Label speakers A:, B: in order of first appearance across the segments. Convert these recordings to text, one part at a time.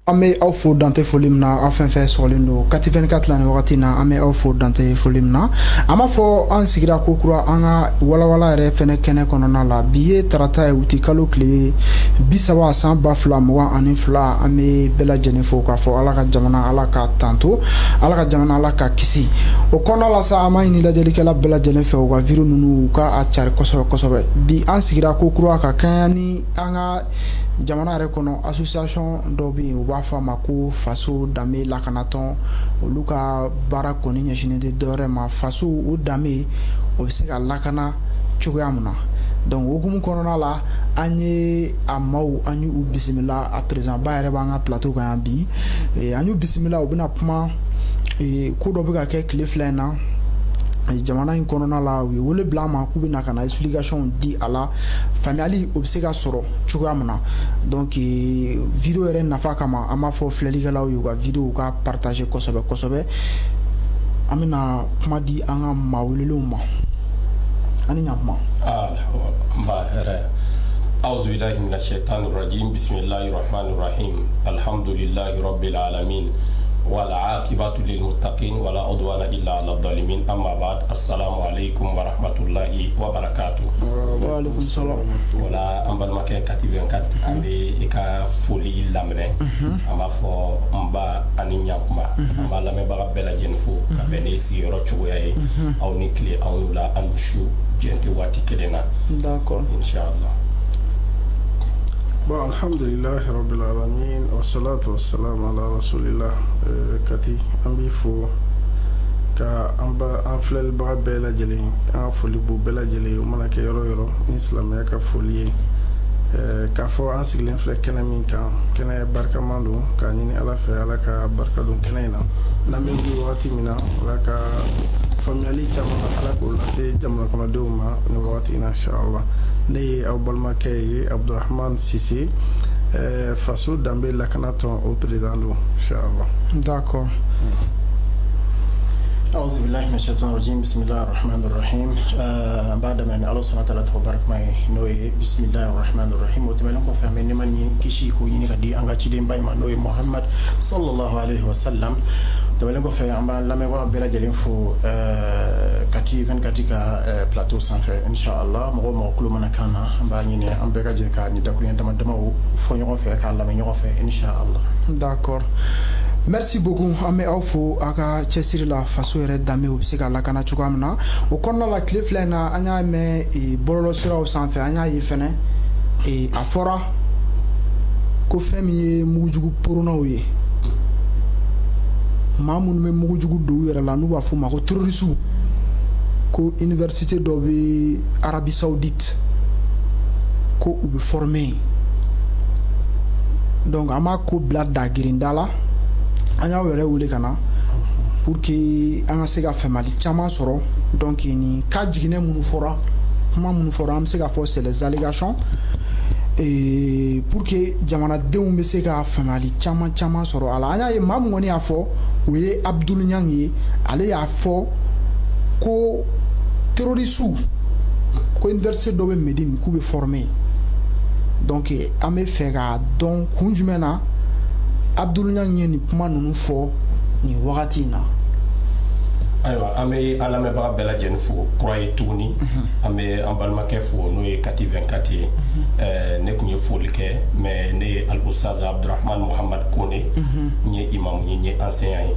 A: An bɛ aw fo dante foli min na, aw fɛn fɛn sɔgɔlen don Kati 24 la nin wagati na, an bɛ aw fo dante foli min na. An b'a fɔ an sigira ko kura an ka walawala yɛrɛ fɛnɛ kɛnɛ kɔnɔna la. Bi ye tarata ye, uti kalo tile 30, san 2022. An bɛ bɛɛ lajɛlen fo k'a fɔ Ala ka jamana, Ala ka tanto, Ala ka jamana, Ala ka kisi. O kɔnɔna la sa, an b'a ɲini lajɛlikɛla bɛɛ lajɛlen fɛ, u ka vidéo ninnu, u ka a cari kosɛbɛ kosɛbɛ. Bi an sigira ko kura ka kɛɲɛ ni an ka jamana yɛrɛ kɔnɔ, association dɔ bɛ yen, u b'a fɔ a ma ko Faso Danbe Lakanatɔn. Olu ka baara kɔni ɲɛsinnen tɛ dɔwɛrɛ ma, faso o danbe, o bɛ se ka lakana cogoya min na. Donc hukumu kɔnɔna la, an ye a maaw, an y'u bisimila. A président ba yɛrɛ b'an ka plateau kan yan bi. An y'u bisimila, u bɛna kuma ko dɔ bɛ ka kɛ tile 2 in na jamana in kɔnɔna la. U ye wele bila an ma k'u bɛna ka na explication di a la, faamuyali o bɛ se ka sɔrɔ cogoya min na. Donc vidéo yɛrɛ nafa kama, an b'a fɔ filɛlikɛlaw ye, u ka vidéo, u ka partager kosɛbɛ kosɛbɛ. An bɛna kuma di an ka maa welelenw ma. An ni ɲankuma.
B: N ba hɛrɛ. أعوذ بالله من الشيطان الرجيم، بسم الله الرحمن الرحيم، الحمد لله رب العالمين، والعاقبة للمتقين، ولا عدوان إلا على الظالمين، أما بعد، السلام عليكم ورحمة الله وبركاته.
A: Waaleykum salam.
B: Wala an balimakɛ Kati 24, an bɛ i ka foli laminɛ. An b'a fɔ n ba ani ɲankuma. An b'a lamɛnbaga bɛɛ lajɛlen fo ka bɛn ni sigiyɔrɔ cogoya ye. Aw ni tile, aw n'u la, an ni su, diɲɛ tɛ waati kelen na. Inshallah.
C: Bon, alhamdulillah rabbil alamin, wassalatu wassalamu ala rasulillah. Kati, an b'i fo ka an ba an filɛlibaga bɛɛ lajɛlen, an ka foli b'u bɛɛ lajɛlen, o mana kɛ yɔrɔ yɔrɔ ni silamɛya ka foli ye. K'a fɔ an sigilen filɛ kɛnɛ min kan, kɛnɛ barikaman don, k'a ɲini Ala fɛ, Ala ka barika don kɛnɛ in na. N'an bɛ wuli wagati min na, Ala ka faamuyali caman, Ala k'o lase jamana kɔnɔdenw ma nin wagati in na, inshallah. Ne ye aw balimakɛ ye, Abdurahman Sise, Faso Danbe Lakanatɔn, o président don, inshallah.
A: D'accord.
D: أعوذ بالله من الشيطان الرجيم، بسم الله الرحمن الرحيم. An b'a daminɛ ni Ala sɔnna taala tɔgɔ barikama ye, n'o ye bisimilahi rahman rahim. O tɛmɛnen kɔfɛ, an bɛ nɛma ni kisi k'o ɲini ka di an ka cidenba in ma, n'o ye Muhammad sallallahu alaihi wa sallam. Tɛmɛnen kɔfɛ, an b'an lamɛnbaga bɛɛ lajɛlen fo Kati 24 ka plateau sanfɛ, inshallah. Mɔgɔ o mɔgɔ tulo mana kan na, an b'a ɲini an bɛɛ ka jɛ ka nin dakuruɲɛ dama damaw fɔ ɲɔgɔn fɛ, k'a lamɛn ɲɔgɔn fɛ, inshallah.
A: D'accord. Merci beaucoup. An bɛ aw fo aw ka cɛsiri la, faso yɛrɛ danbe, o bɛ se ka lakana cogoya min na. O kɔnɔna la, tile 2 in na, an y'a mɛn bɔlɔlɔsiraw sanfɛ, an y'a ye fɛnɛ, a fɔra ko fɛn min ye mugujugu poronnaw ye, maa minnu bɛ mugujugu don u yɛrɛ la, n'u b'a fɔ o ma ko terroriste, ko université dɔ bɛ Arabie Saoudite, ko u bɛ former yen. Donc an b'a ko bila dagirinda la. An y'aw yɛrɛ wele ka na pour que an ka se ka faamuyali caman sɔrɔ. Donc nin cas jiginɛ minnu fɔra, kuma minnu fɔra, an bɛ se k'a fɔ c'est les allégations, et pour que jamanadenw bɛ se ka faamuyali caman caman sɔrɔ a la. An y'a ye, maa min kɔni y'a fɔ, o ye Abdul Niang ye. Ale y'a fɔ ko terroriste, ko université dɔ bɛ Medine, k'u bɛ former. Donc an bɛ fɛ k'a dɔn kun jumɛn na Abdul Niang ye nin kuma ninnu fɔ nin wagati in na.
B: Ayiwa, an bɛ an lamɛnbaga bɛɛ lajɛlen fo kura ye tuguni. An bɛ an balimakɛ fo, n'o ye Kati 24 ye. Ne tun ye foli kɛ, mais ne ye Al-Oustaz Abdurahman Muhammad Kone. N ye imamu ye, n ye enseignant ye.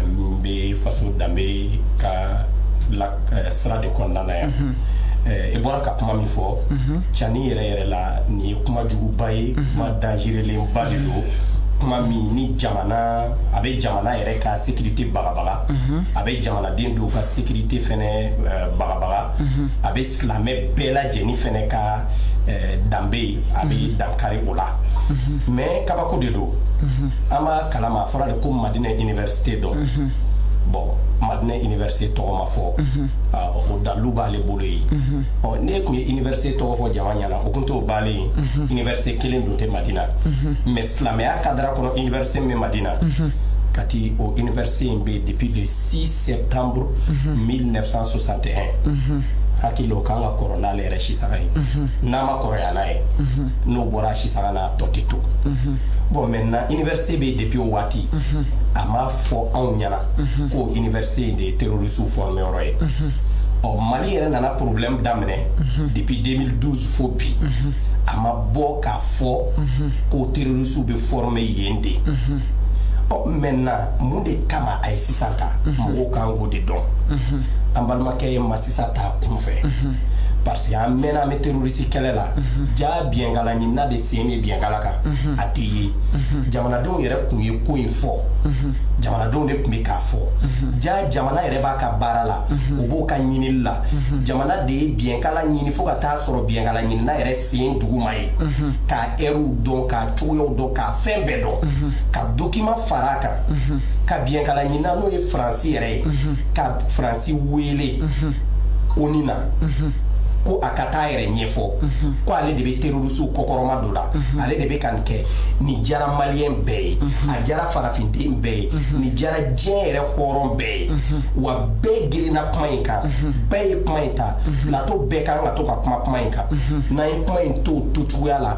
B: N bɛ Faso Danbe ka la sira de kɔnɔna na yan. I bɔra ka kuma min fɔ cani yɛrɛ yɛrɛ la, nin ye kuma juguba ye, kuma dangerelenba de don, kuma min ni jamana, a bɛ jamana yɛrɛ ka sécurité bagabaga, a bɛ jamanaden dɔw ka sécurité fɛnɛ bagabaga, a bɛ silamɛ bɛɛ lajɛlen fɛnɛ ka danbe, a bɛ dankari o la. Mais kabako de don, an b'a kalama, a fɔra de ko Madina université dɔn. Bon, Madina université tɔgɔ ma fɔ, o dalilu b'ale bolo yen. Ɔ, ne tun ye université tɔgɔ fɔ jama ɲɛna, o tun t'o bannen ye. Université kelen dun tɛ Madina, mais silamɛya cadre kɔnɔ, université min bɛ Madina, Kati, o université in bɛ depuis le 6 septembre 1961. Hakili o kan ka kɔrɔ n'ale yɛrɛ sisaga ye, n'a ma kɔrɔya n'a ye, n'o bɔra sisaga n'a tɔ tɛ to. Bon, maintenant, université bɛ yen depuis o waati, a m'a fɔ anw ɲɛna ko université in de ye terroriste formé yɔrɔ ye. Ɔ, Mali yɛrɛ nana problème daminɛ depuis 2012 fo bi, a ma bɔ k'a fɔ ko terroriste bɛ former yen de. Ɔ, maintenant, mun de kama a ye sisan ta? Mɔgɔw kan k'o de dɔn. An balimakɛ ye ma sisan ta kunfɛ, parce que an mɛnna an bɛ terroriste kɛlɛ la. Ja, biɲɛkala ɲinina de sen bɛ biɲɛkala kan, a tɛ ye. Jamanadenw yɛrɛ tun ye ko in fɔ, jamanadenw de tun bɛ k'a fɔ. Ja, jamana yɛrɛ b'a ka baara la, o b'o ka ɲinili la. Jamana de ye biɲɛkala ɲini fo ka taa sɔrɔ biɲɛkala ɲinina yɛrɛ sen duguma ye, k'a ɛriw dɔn, k'a cogoyaw dɔn, k'a fɛn bɛɛ dɔn, ka document fara a kan, ka biɲɛkala ɲinina, n'o ye Faransi yɛrɛ ye, ka Faransi wele ONU na ko a ka taa yɛrɛ ɲɛfɔ ko ale de bɛ terroriste kɔkɔrɔma dɔ la, ale de bɛ ka nin kɛ. Nin diyara maliyɛn bɛɛ ye, a diyara farafinden bɛɛ ye, nin diyara diɲɛ yɛrɛ hɔrɔn bɛɛ ye. Wa bɛɛ girinna kuma in kan, bɛɛ ye kuma in ta, plateau bɛɛ kan ka to ka kuma kuma in kan. N'an ye kuma in to o to cogoya la,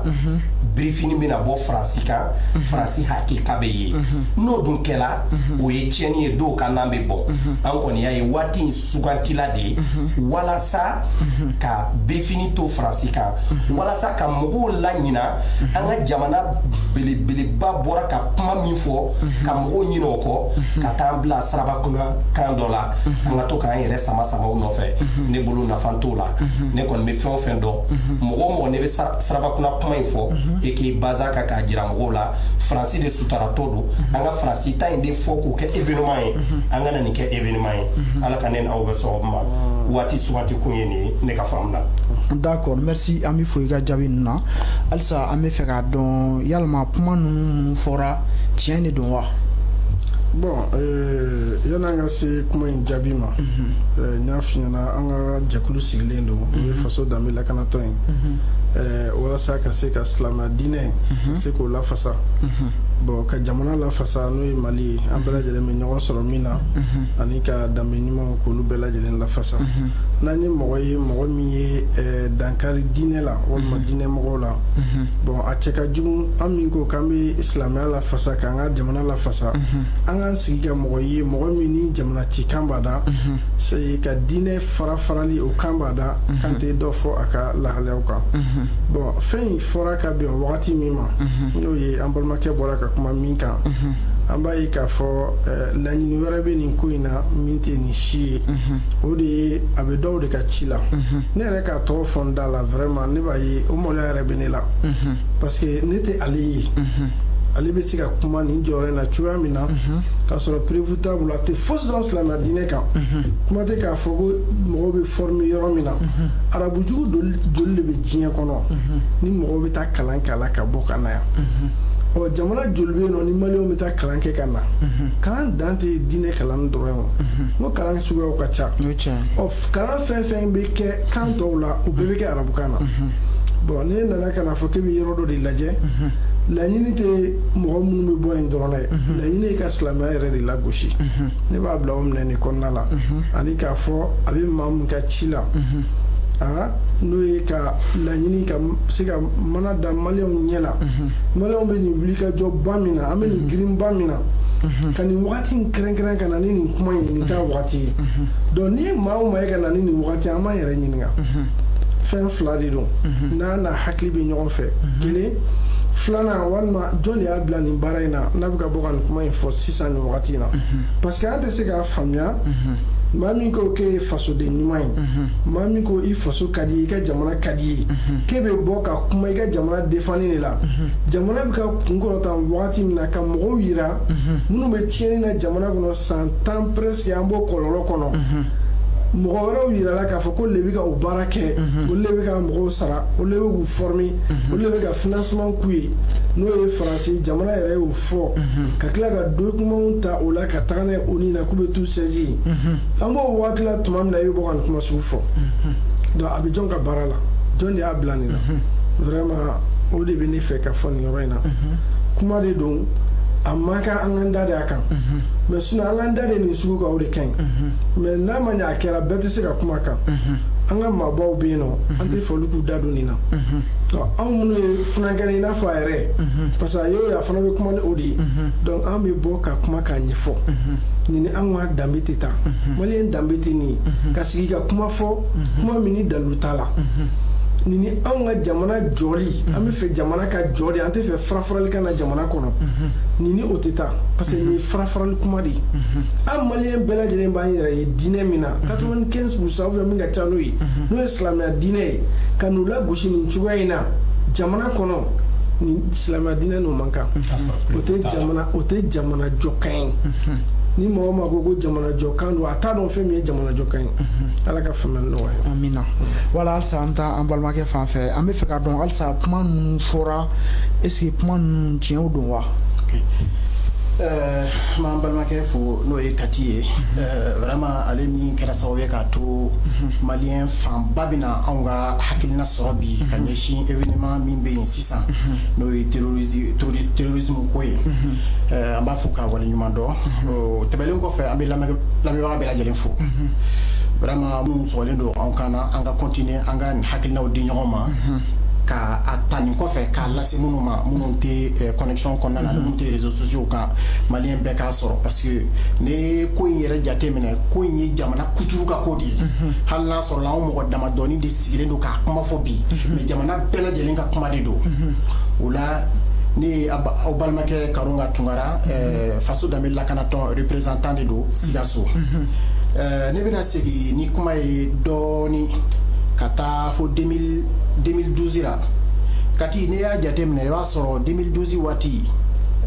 B: birifini bɛna bɔ Faransi kan, Faransi hakika bɛ ye. N'o dun kɛla, o ye tiɲɛni ye dɔw kan n'an bɛ bɔ. An kɔni y'a ye waati in sugantila de ye walasa ka birifini to Faransi kan, walasa ka mɔgɔw laɲina an ka jamana belebeleba bɔra ka kuma min fɔ, ka mɔgɔw ɲinɛ o kɔ, ka taa an bila siraba kunna kan dɔ la, an ka to k'an yɛrɛ sama sama u nɔfɛ. Ne bolo, nafa t'o la. Ne kɔni bɛ fɛn o fɛn dɔn, mɔgɔ o mɔgɔ ne bɛ siraba kunna kuma in fɔ, e k'i baza kan k'a jira mɔgɔw la Faransi de sutaratɔ don. An ka Faransi ta in de fɔ k'o kɛ événement ye, an ka na nin kɛ événement ye. Ala ka ne n'aw bɛ sɔgɔma ma. Waati suganti kun ye nin ye, ne ka faamu na.
A: D'accord, merci. An bɛ fo i ka jaabi ninnu na. Halisa an bɛ fɛ k'a dɔn, yalima kuma ninnu minnu fɔra, tiɲɛ de don wa?
C: Bon, yan'an ka se kuma in jaabi ma, n y'a f'i ɲɛna, an ka jɛkulu sigilen don, o ye Faso Danbe Lakanatɔ ye, walasa ka se ka silamɛya diinɛ ka se k'o lafasa, bon, ka jamana lafasa, n'o ye Mali ye, an bɛɛ lajɛlen bɛ ɲɔgɔn sɔrɔ min na, ani ka danbe ɲumanw k'olu bɛɛ lajɛlen lafasa. N'an ye mɔgɔ ye, mɔgɔ min ye dankari diinɛ la walima diinɛ mɔgɔw la, bon, a cɛ ka jugu. An min ko k'an bɛ silamɛya lafasa, k'an ka jamana lafasa, an k'an sigi ka mɔgɔ ye, mɔgɔ min ni jamana cikan b'a da, ka diinɛ fara farali o kan b'a da, kan tɛ dɔ fɔ a ka lahalayaw kan. Bon, fɛn in fɔra ka bɛn wagati min ma, n'o ye an balimakɛ bɔra ka kuma min kan, an b'a ye k'a fɔ laɲini wɛrɛ bɛ nin ko in na min tɛ nin si ye. O de ye a bɛ dɔw de ka ci la. Ne yɛrɛ k'a tɔgɔ fɔ n da la, vraiment, ne b'a ye o maloya yɛrɛ bɛ ne la, parce que ne tɛ ale ye, ale bɛ se ka kuma nin jɔyɔrɔ in na cogoya min na, k'a sɔrɔ preuve t'a bolo, a tɛ fosi dɔn silamɛya diinɛ kan. Kuma tɛ k'a fɔ ko mɔgɔw bɛ former yɔrɔ min na. Arabujugu joli de bɛ diɲɛ kɔnɔ ni mɔgɔw bɛ taa kalan kɛ a la ka bɔ ka na yan? Ɔ, jamana joli bɛ yen nɔ ni maliyɛnw bɛ taa kalan kɛ ka na? Kalan dan tɛ diinɛ kalan dɔrɔn ye o, n ko kalan suguyaw ka ca. Ɔ, kalan fɛn fɛn bɛ kɛ kan tɔw la, o bɛɛ bɛ kɛ arabukan na. Bon, ne nana ka na fɔ k'e bɛ yɔrɔ dɔ de lajɛ, laɲini tɛ mɔgɔ minnu bɛ bɔ yen dɔrɔn dɛ, laɲini ye ka silamɛya yɛrɛ de lagosi. Ne b'a bila o minɛ nin kɔnɔna la, ani k'a fɔ a bɛ maa min ka ci la, n'o ye ka laɲini ka se ka mana da maliyɛnw ɲɛ la. Maliyɛnw bɛ nin wulikajɔba min na, an bɛ nin girinba min na, ka nin wagati in kɛrɛnkɛrɛn ka na ni nin kuma ye, nin t'a wagati ye. Donc n'i ye maa o maa ye ka na ni nin wagati, an b'an yɛrɛ ɲininka. Fɛn fila de don n'a n'a hakili bɛ ɲɔgɔn fɛ: kelen, filanan, walima jɔn de y'a bila nin baara in na n'a bɛ ka bɔ ka nin kuma in fɔ sisan nin wagati in na? Parce que an tɛ se k'a faamuya. Maa min ko k'e ye fasoden ɲuman ye, maa min ko i faso ka di ye, i ka jamana ka di ye, k'e bɛ bɔ ka kuma i ka jamana défendre de la, jamana bɛ ka kunkɔrɔta wagati min na, ka mɔgɔw yira minnu bɛ tiɲɛni na jamana kɔnɔ san 10 presque, an b'o kɔlɔlɔ kɔnɔ, mɔgɔ wɛrɛw yirala k'a fɔ ko le bɛ ka o baara kɛ, olu de bɛ ka mɔgɔw sara, olu de bɛ k'u former, olu de bɛ ka financement k'u ye, n'o ye Faransi jamana yɛrɛ y'o fɔ, ka tila ka documentw ta o la ka taga n'a ye ONU na k'u bɛ t'u saisir. An b'o waati la tuma min na, i bɛ bɔ ka nin kuma sugu fɔ, donc a bɛ jɔn ka baara la? Jɔn de y'a bila nin na? Vraiment, o de bɛ ne fɛ ka fɔ nin yɔrɔ in na. Kuma de don, a man kan an k'an da de a kan, mais sinon an k'an da de nin sugu kan, o de ka ɲi. Mais n'a ma ɲɛ a kɛra, bɛɛ tɛ se ka kuma kan. An ka maabaw bɛ yen nɔ, an tɛ fɛ olu k'u da don nin na. Anw minnu ye funankɛnɛ i n'a fɔ a yɛrɛ, parce que a y'o ye, a fana bɛ kuma ni o de ye. Donc an bɛ bɔ ka kuma k'a ɲɛfɔ. Nin ni anw ka danbe tɛ taa, maliyɛn danbe tɛ nin ye, ka sigi ka kuma fɔ, kuma min ni dalilu t'a la. Nin ni anw ka jamana jɔli, an bɛ fɛ jamana ka jɔ de, an tɛ fɛ fara-farali ka na jamana kɔnɔ. Nin ni o tɛ taa, parce que nin ye fara-farali kuma de ye. An maliyɛn bɛɛ lajɛlen b'an yɛrɛ ye diinɛ min na, 95 % ou bien min ka ca n'o ye, n'o ye silamɛya diinɛ ye, ka n'u lagosi nin cogoya in na jamana kɔnɔ, ni silamɛya diinɛ n'o man kan. O tɛ jamana, o tɛ jamana jɔkan ye. Ni mɔgɔ ma ko ko jamana jɔkan don, a t'a dɔn fɛn min ye jamana jɔkan ye. Ala ka faamuyali nɔgɔya.
A: Amina. Wala halisa an bɛ taa an balimakɛ fan fɛ. An bɛ fɛ ka dɔn halisa, kuma ninnu fɔra, est ce que kuma ninnu tiɲɛw don wa?
D: N b'an balimakɛ fo, n'o ye Kati ye. Vraiment, ale min kɛra sababu ye k'a to maliyɛn fanba bɛna anw ka hakilina sɔrɔ bi ka ɲɛsin événement min bɛ yen sisan, n'o ye terrorisme ko ye, an b'a fo k'a waleɲuman dɔn. O tɛmɛnen kɔfɛ, an bɛ lamɛnbaga bɛɛ lajɛlen fo, vraiment minnu sɔgɔlen don anw kan na, an ka continuer an ka nin hakilinaw di ɲɔgɔn ma, ka a ta nin kɔfɛ k'a lase minnu ma, minnu tɛ connexion kɔnɔna na, minnu tɛ réseaux sociaux kan, maliyɛn bɛɛ k'a sɔrɔ. Parce que ne ko in yɛrɛ jate minɛ, ko in ye jamana kuturu ka ko de ye. Hali n'a sɔrɔla anw mɔgɔ damadɔni de sigilen don k'a kuma fɔ bi, mais jamana bɛɛ lajɛlen ka kuma de don. O la, ne ye aw balimakɛ Karunga Tunkara, Faso Danbe Lakanatɔn représentant de don Sikaso. Ne bɛna segin ni kuma ye dɔɔni ka taa fo 2012 la. Kati, n'i y'a jateminɛ, i b'a sɔrɔ 2012 waati,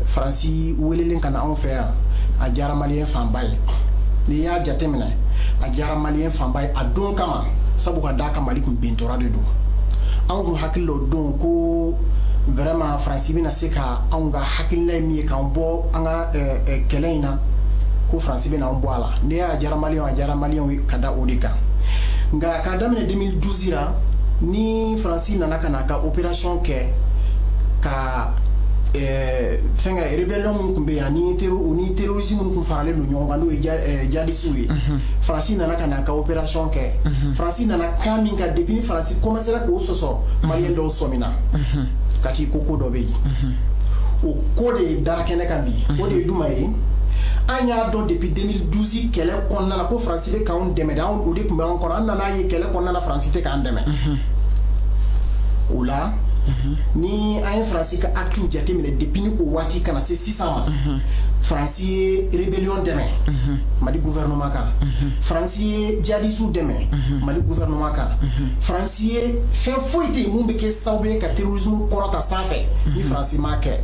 D: Faransi welelen ka na anw fɛ yan, a diyara maliyɛn fanba ye. N'i y'a jateminɛ, a diyara maliyɛn fanba ye a don kama, sabu ka d'a kan Mali kun bentɔra de don. Anw kun hakili la o don ko vraiment Faransi bɛna se ka anw ka hakilina ye min ye k'an bɔ an ka kɛlɛ in na, ko Faransi bɛna an bɔ a la. N'i y'a diyara maliyɛnw, a diyara maliyɛnw ka da o de kan. Nka k'a daminɛ 2012 la, ni Faransi nana ka na ka opération kɛ ka fɛnkɛ rébellion min tun bɛ yen, ani u ni terrorisme minnu tun faralen don ɲɔgɔn kan, n'o ye djihadistes ye, Faransi nana ka na ka opération kɛ. Faransi nana kan min kan, depuis ni Faransi commencera k'o sɔsɔ, maliyɛn dɔw sɔmina ka t'i ko ko dɔ bɛ yen. O ko de dara kɛnɛ kan bi. O de ye jumɛn ye? An y'a dɔn depuis 2012 kɛlɛ kɔnɔna la ko Faransi bɛ k'anw dɛmɛ de. O de tun bɛ anw kɔnɔ. An nana ye kɛlɛ kɔnɔna la, Faransi tɛ k'an dɛmɛ. O la, ni an ye Faransi ka actes jateminɛ depuis ni o waati ka na se sisan ma, Faransi ye rébellion dɛmɛ Mali gouvernement kan, Faransi ye djihadistes dɛmɛ Mali gouvernement kan, Faransi ye fɛn foyi tɛ yen mun bɛ kɛ sababu ye ka terrorisme kɔrɔta sanfɛ ni Faransi m'a kɛ.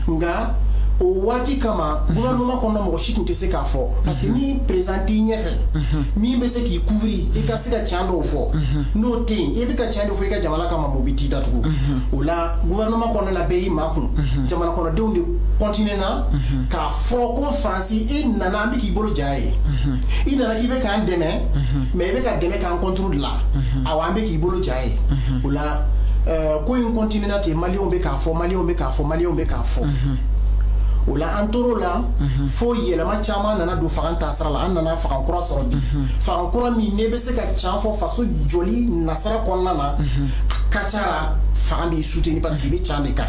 D: Nka o waati kama, gouvernement kɔnɔ, mɔgɔ si tun tɛ se k'a fɔ, parce que ni président t'i ɲɛfɛ min bɛ se k'i couvrir, i ka se ka tiɲɛ dɔw fɔ, n'o tɛ yen, i bɛ ka tiɲɛ dɔ fɔ i ka jamana kama, mun bɛ t'i datugu? O la, gouvernement kɔnɔna la, bɛɛ y'i makun. Jamana kɔnɔdenw de continuer na k'a fɔ ko Faransi, i nana, an bɛ k'i bolo ja ye, i nana k'i bɛ k'an dɛmɛ, mais i bɛ ka dɛmɛ k'an contre de la. Awa, an bɛ k'i bolo ja ye. O la, ko in continuer na ten. Maliyɛnw bɛ k'a fɔ, maliyɛnw bɛ k'a fɔ, maliyɛnw bɛ k'a fɔ. O la, an tor'o la fo yɛlɛma caman nana don fanga taasira la. An nana fanga kura sɔrɔ bi, fanga kura min n'e bɛ se ka can fɔ faso jɔli nasira kɔnɔna na, a ka ca la fanga b'i soutenir, parce que i bɛ can de kan.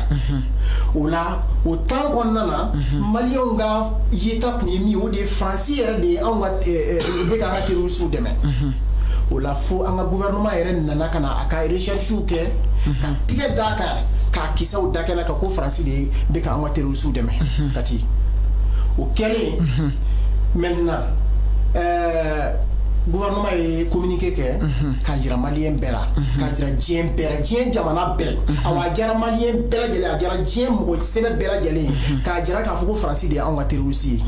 D: O la, o temps kɔnɔna na, maliyɛnw ka yeta tun ye min ye, o de ye Faransi yɛrɛ de ye anw ka bɛ k'an ka terroristes dɛmɛ. O la, fo an ka gouvernement yɛrɛ nana ka na a ka recherches kɛ ka tigɛ d'a kan, k'a kisɛw da kɛnɛ kan ko Faransi de bɛ k'an ka terroristes dɛmɛ. Kati, o kɛlen, maintenant gouvernement ye communiqué kɛ k'a jira maliyɛn bɛɛ la, k'a jira diɲɛ bɛɛ la, diɲɛ jamana bɛɛ. Awa, a diyara maliyɛn bɛɛ lajɛlen, a diyara diɲɛ mɔgɔ sɛbɛ bɛɛ lajɛlen, k'a jira k'a fɔ ko Faransi de ye anw ka terroriste ye.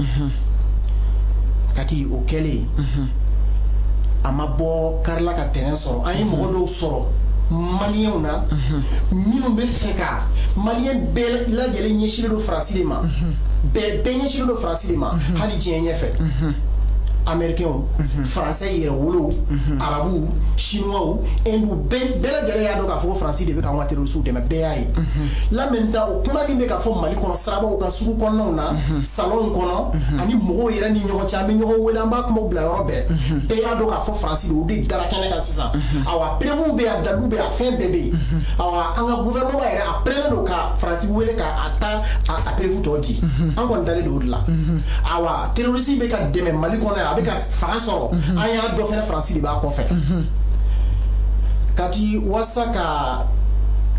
D: Kati, o kɛlen, a ma bɔ karila ka tɛnɛn sɔrɔ. An ye mɔgɔ dɔw sɔrɔ maliyɛnw na minnu bɛ fɛ ka maliyɛn bɛɛ lajɛlen ɲɛsinnen don Faransi de ma, bɛɛ bɛɛ ɲɛsinnen don Faransi de ma, hali diɲɛ ɲɛfɛ. Américains, Français yɛrɛ wolow, Arabuw, Chinois, Hindu, bɛɛ lajɛlen y'a dɔn k'a fɔ ko Faransi de bɛ k'an ka terroristes dɛmɛ. Bɛɛ y'a ye. Là maintenant, o kuma min bɛ ka fɔ Mali kɔnɔ, sirabaw kan, sugu kɔnɔnaw na, salonw kɔnɔ, ani mɔgɔw yɛrɛ ni ɲɔgɔn cɛ, an bɛ ɲɔgɔn wele, an b'a kumaw bila yɔrɔ bɛɛ, bɛɛ y'a dɔn k'a fɔ Faransi de, o de dara kɛnɛ kan sisan. Awa, preuve bɛ yan, dalilu bɛ yan, fɛn bɛɛ bɛ yen. Awa, an ka gouvernement yɛrɛ a prêt don ka Faransi wele ka a ta a preuve tɔ di. An kɔni dalen don o de la. Awa, terroriste bɛ ka dɛmɛ Mali kɔnɔ yan, a bɛ ka fanga sɔrɔ, an y'a dɔn fɛnɛ, Faransi de b'a kɔfɛ. Kati, walasa ka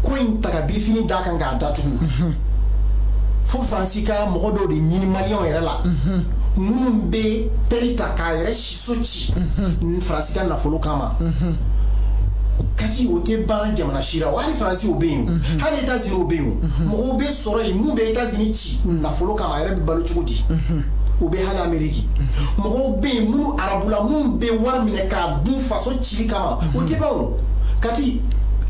D: ko in ta ka birifini d'a kan k'a datugu, fo Faransi ka mɔgɔ dɔw de ɲini Maliyɛnw yɛrɛ la, minnu bɛ pɛri ta k'a yɛrɛ siso ci Faransi ka nafolo kama. Kati, o tɛ ban jamana si la. Hali Faransi, o bɛ yen, hali États-Unis, o bɛ yen. Mɔgɔw bɛ sɔrɔ yen mun bɛ États-Unis ci nafolo kama, a yɛrɛ bɛ balo cogo di? O bɛ hali Amérique. Mɔgɔw bɛ yen minnu arabula, minnu bɛ wari minɛ k'a dun faso cili kama, o tɛ ban. O Kati,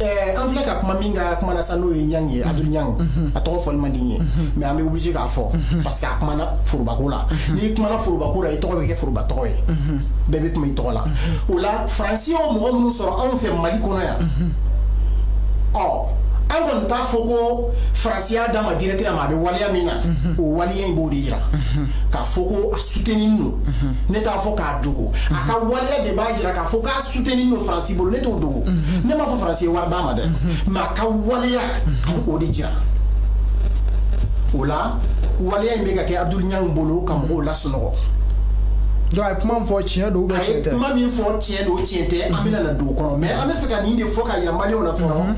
D: an filɛ ka kuma min ka kuma na sisan, n'o ye Ɲang ye, Abdul Ɲang. A tɔgɔ fɔli man di n ye, mais an bɛ obligé k'a fɔ parce que a kumana forobako la. N'i kumana forobako la, i tɔgɔ bɛ kɛ foroba tɔgɔ ye, bɛɛ bɛ kuma i tɔgɔ la. O la, Faransi y'o mɔgɔ minnu sɔrɔ anw fɛ Mali kɔnɔ yan, ɔ, an kɔni t'a fɔ ko Faransi y'a d'a ma directement, a bɛ waleya min na, o waleya in b'o de yira k'a fɔ ko a soutenir don. Ne t'a fɔ k'a dogo, a ka waleya de b'a yira k'a fɔ k'a soutenir don Faransi bolo. Ne t'o dogo, ne m'a fɔ Faransi ye wari d'a ma dɛ, mais a ka waleya, a bɛ o de jira. O la, waleya in bɛ ka kɛ Abdul Ɲang bolo ka mɔgɔw lasunɔgɔ.
A: Donc a ye kuma min fɔ, tiɲɛ don ou bien
D: A
A: tiɲɛ
D: ye
A: tɛ?
D: kuma min fɔ, tiɲɛ don, tiɲɛ tɛ, an bɛna na don o kɔnɔ. Mais an bɛ fɛ ka nin de fɔ ka yira Maliyɛnw na fɔlɔ. An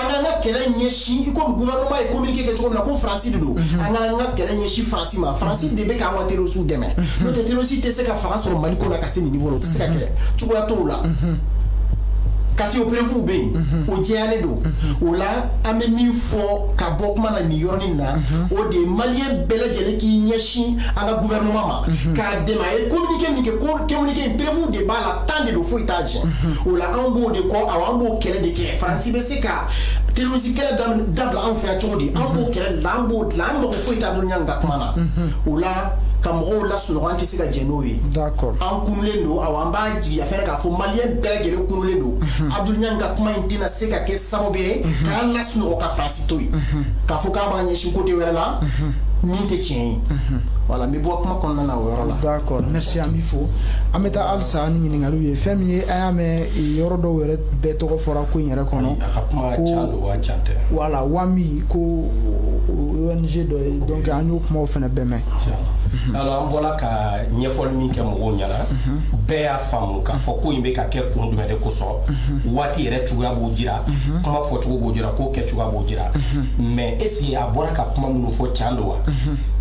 D: k'an ka kɛlɛ ɲɛsin, i komi gouvernement ye communiqué kɛ cogo min na ko Faransi de don, an k'an ka kɛlɛ ɲɛsin Faransi ma. Faransi de bɛ k'an ka terroristes dɛmɛ, n'o tɛ terroriste tɛ se ka fanga sɔrɔ Mali kɔnɔ ka se nin niveau la. O tɛ se ka kɛ, cogoya t'o la. Kati, o preuve bɛ yen, o jɛyalen don. O la, an bɛ min fɔ ka bɔ kuma na nin yɔrɔnin na, o de ye Maliyɛn bɛɛ lajɛlen k'i ɲɛsin an ka gouvernement ma k'a dɛmɛ. A ye communiqué min kɛ, ko communiqué in, preuve de b'a la, tan de don, foyi t'a jɛ. O la, anw b'o de kɔ. Awɔ, an b'o kɛlɛ de kɛ. Faransi bɛ se ka terroriste kɛlɛ dabila anw fɛ yan cogo di? An b'o kɛlɛ de la, an b'o dilan. An mago foyi t'a Abdul Ɲang ka kuma na. O la, ka mɔgɔw lasunɔgɔ, an tɛ se ka jɛn n'o ye. An kunulen don. Awɔ, an b'a jigiya fɛnɛ k'a fɔ Maliyɛn bɛɛ lajɛlen kunulen don. Abdul Ɲang ka kuma in tɛna se ka kɛ sababu ye k'an lasunɔgɔ ka Faransi to yen, k'a fɔ k'a b'an ɲɛsin côté wɛrɛ la min tɛ tiɲɛ ye. Voilà, n bɛ bɔ kuma kɔnɔna na o yɔrɔ la.
A: D'accord, merci, an b'i fo. An bɛ taa halisa ni ɲininkaliw ye. Fɛn min ye, an y'a mɛn yɔrɔ dɔw yɛrɛ bɛɛ tɔgɔ fɔra ko in yɛrɛ kɔnɔ.
B: A ka kuma can don wa can tɛ?
A: Voilà, WAMI ko ONG dɔ ye, donc an y'o kumaw fana bɛɛ mɛn.
B: Alors, an bɔra ka ɲɛfɔli min kɛ mɔgɔw ɲɛna, bɛɛ y'a faamu k'a fɔ ko in bɛ ka kɛ kun jumɛn de kosɔn. Waati yɛrɛ cogoya b'o jira, kuma fɔcogo b'o jira, ko kɛ cogoya b'o jira. Mais est ce que a bɔra ka kuma minnu fɔ, can don wa?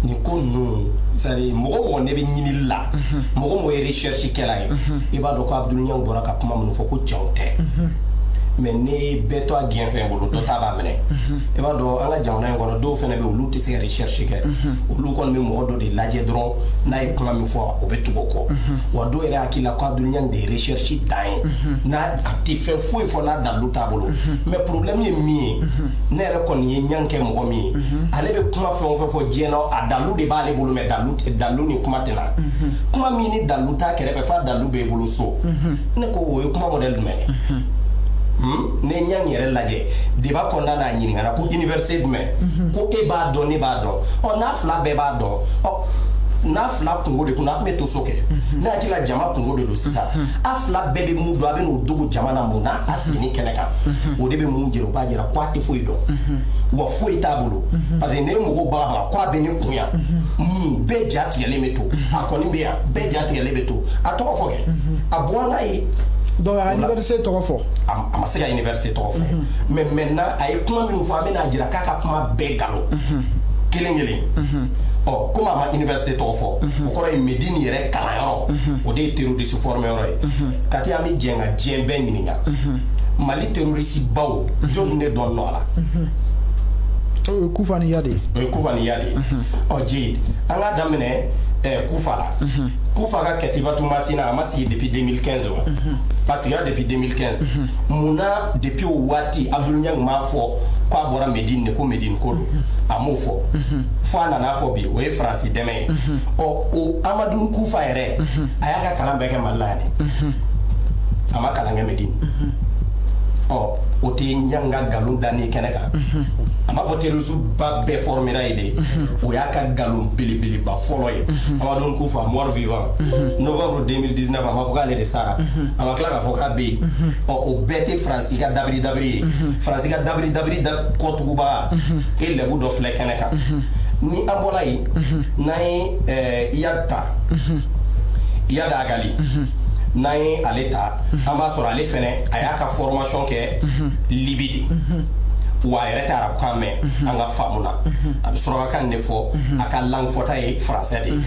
B: Nin ko ninnu, c'est à dire mɔgɔ mɔgɔ ne bɛ ɲinili la, mɔgɔ mɔgɔ ye recherche kɛla ye, i b'a dɔn ko Abdul Ɲang bɔra ka kuma minnu fɔ, ko tiɲɛw tɛ. Mais ne bɛɛ to a gɛnfɛn bolo, dɔ ta b'a minɛ. I b'a dɔn, an ka jamana in kɔnɔ, dɔw fana bɛ, olu tɛ se ka recherche kɛ. Olu kɔni bɛ mɔgɔ dɔ de lajɛ dɔrɔn, n'a ye kuma min fɔ, o bɛ tugu o kɔ. Wa dɔw yɛrɛ hakili la ko Abdul Ɲang de ye recherche dan ye, n'a a tɛ fɛn foyi fɔ n'a dalilu t'a bolo. Mais problème ye min ye, ne yɛrɛ kɔni ye Ɲang kɛ mɔgɔ min ye, ale bɛ kuma fɛn o fɛn fɔ diɲɛ na, a dalilu de b'ale bolo. Mais dalilu tɛ, dalilu ni kuma tɛ na. Kuma min ni dalilu t'a kɛrɛfɛ, f'a dalilu b'e bolo so, ne ko o ye kuma modèle jumɛn ye? Ne Ɲang yɛrɛ lajɛ débat kɔnɔna na, a ɲininkara ko université jumɛn, ko e b'a dɔn, ne b'a dɔn. Ɔ, n'a fila bɛɛ b'a dɔn, ɔ, n'a fila kungo de kunna, a tun bɛ to so kɛ. Ne hakili la, jama kungo de don sisan. A fila bɛɛ bɛ mun dɔn, a bɛ n'o dogo jama na mun na? A sigi kɛnɛ kan, o de bɛ mun jira? O b'a jira ko a tɛ foyi dɔn, wa foyi t'a bolo, parce que ne ye mɔgɔw bagabaga ko a bɛ ne kun yan mun, bɛɛ ja tigɛlen bɛ to. A kɔni bɛ yan, bɛɛ ja tigɛlen bɛ to. A tɔgɔ fɔ kɛ, a bɔ n'a ye.
A: Donc a université tɔgɔ fɔ?
B: A ma se ka université tɔgɔ fɔ. Mais maintenant, a ye kuma minnu fɔ, an bɛna jira k'a ka kuma bɛɛ nkalon kelen kelen. Ɔ, komi a ma université tɔgɔ fɔ, o kɔrɔ ye Medine yɛrɛ kalanyɔrɔ, o de ye terroriste formé yɔrɔ ye. Kati, an bɛ jɛn ka diɲɛ bɛɛ ɲininka, Mali terroriste baw, jɔn de dɔn nɔ a la?
A: O ye Kufa ni Iyad ye.
B: O ye Kufa ni Iyad ye. Ɔ Jeyid, an k'a daminɛ Kufa la. Kufa ka Katibatu Masina, a ma sigi depuis 2015 wa? A sigira depuis 2015. Mun na depuis o waati Abdul Niang m'a fɔ k'a bɔra Medine de, ko Medine ko don? A m'o fɔ fo a nana fɔ bi. O ye Faransi dɛmɛ ye. Ɔ o Amadu Kufa yɛrɛ, a y'a ka kalan bɛɛ kɛ Mali la yan dɛ, a ma kalan kɛ Medine. Ɔ o tɛ Niang ka nkalon dannen kɛnɛ kan. A m'a fɔ terroriste ba bɛɛ formera ye de, o y'a ka nkalon belebeleba fɔlɔ ye. Amadu Kufa, mort vivant, novembre 2019, a ma fɔ k'ale de sara, a ma tila k'a fɔ k'a bɛ yen. Ɔ o bɛɛ tɛ Faransi ka dabiri dabiri ye? Faransi ka dabiri dabiri kɔtugubaga e lɛbu dɔ filɛ kɛnɛ kan. Ni an bɔra yen, n'an ye Iyad ta, Iyad Ag Ghali, n'an ye ale ta, an b'a sɔrɔ ale fɛnɛ, a y'a ka formation kɛ Libi de. Wa a yɛrɛ tɛ arabukan mɛn. An ka faamu na, a bɛ surakakan de fɔ, a ka langue fɔta ye français de ye.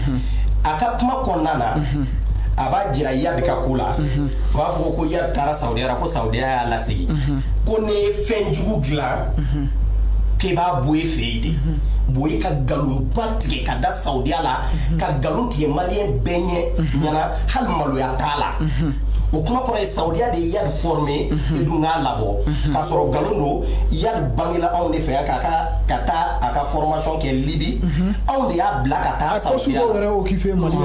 B: A ka kuma kɔnɔna na, a b'a jira Iyad ka ko la, o b'a fɔ ko Iyad taara Saudiya la, ko Saudiya y'a lasegin, ko ne ye fɛn jugu dilan k'e b'a bɔ e fɛ yen de. Boye ka nkalonba tigɛ ka da Saudiya la, ka nkalon tigɛ Malien bɛɛ ɲɛ ɲɛna, hali maloya t'a la. O kuma kɔrɔ ye Saudiya de ye Iyad formé, e dun k'a labɔ k'a sɔrɔ nkalon don. Iyad bangela anw de fɛ yan k'a ka ka taa a ka formation kɛ Libi. Anw de y'a bila ka taa
A: Saudiya la. Yɛrɛ occupé Mali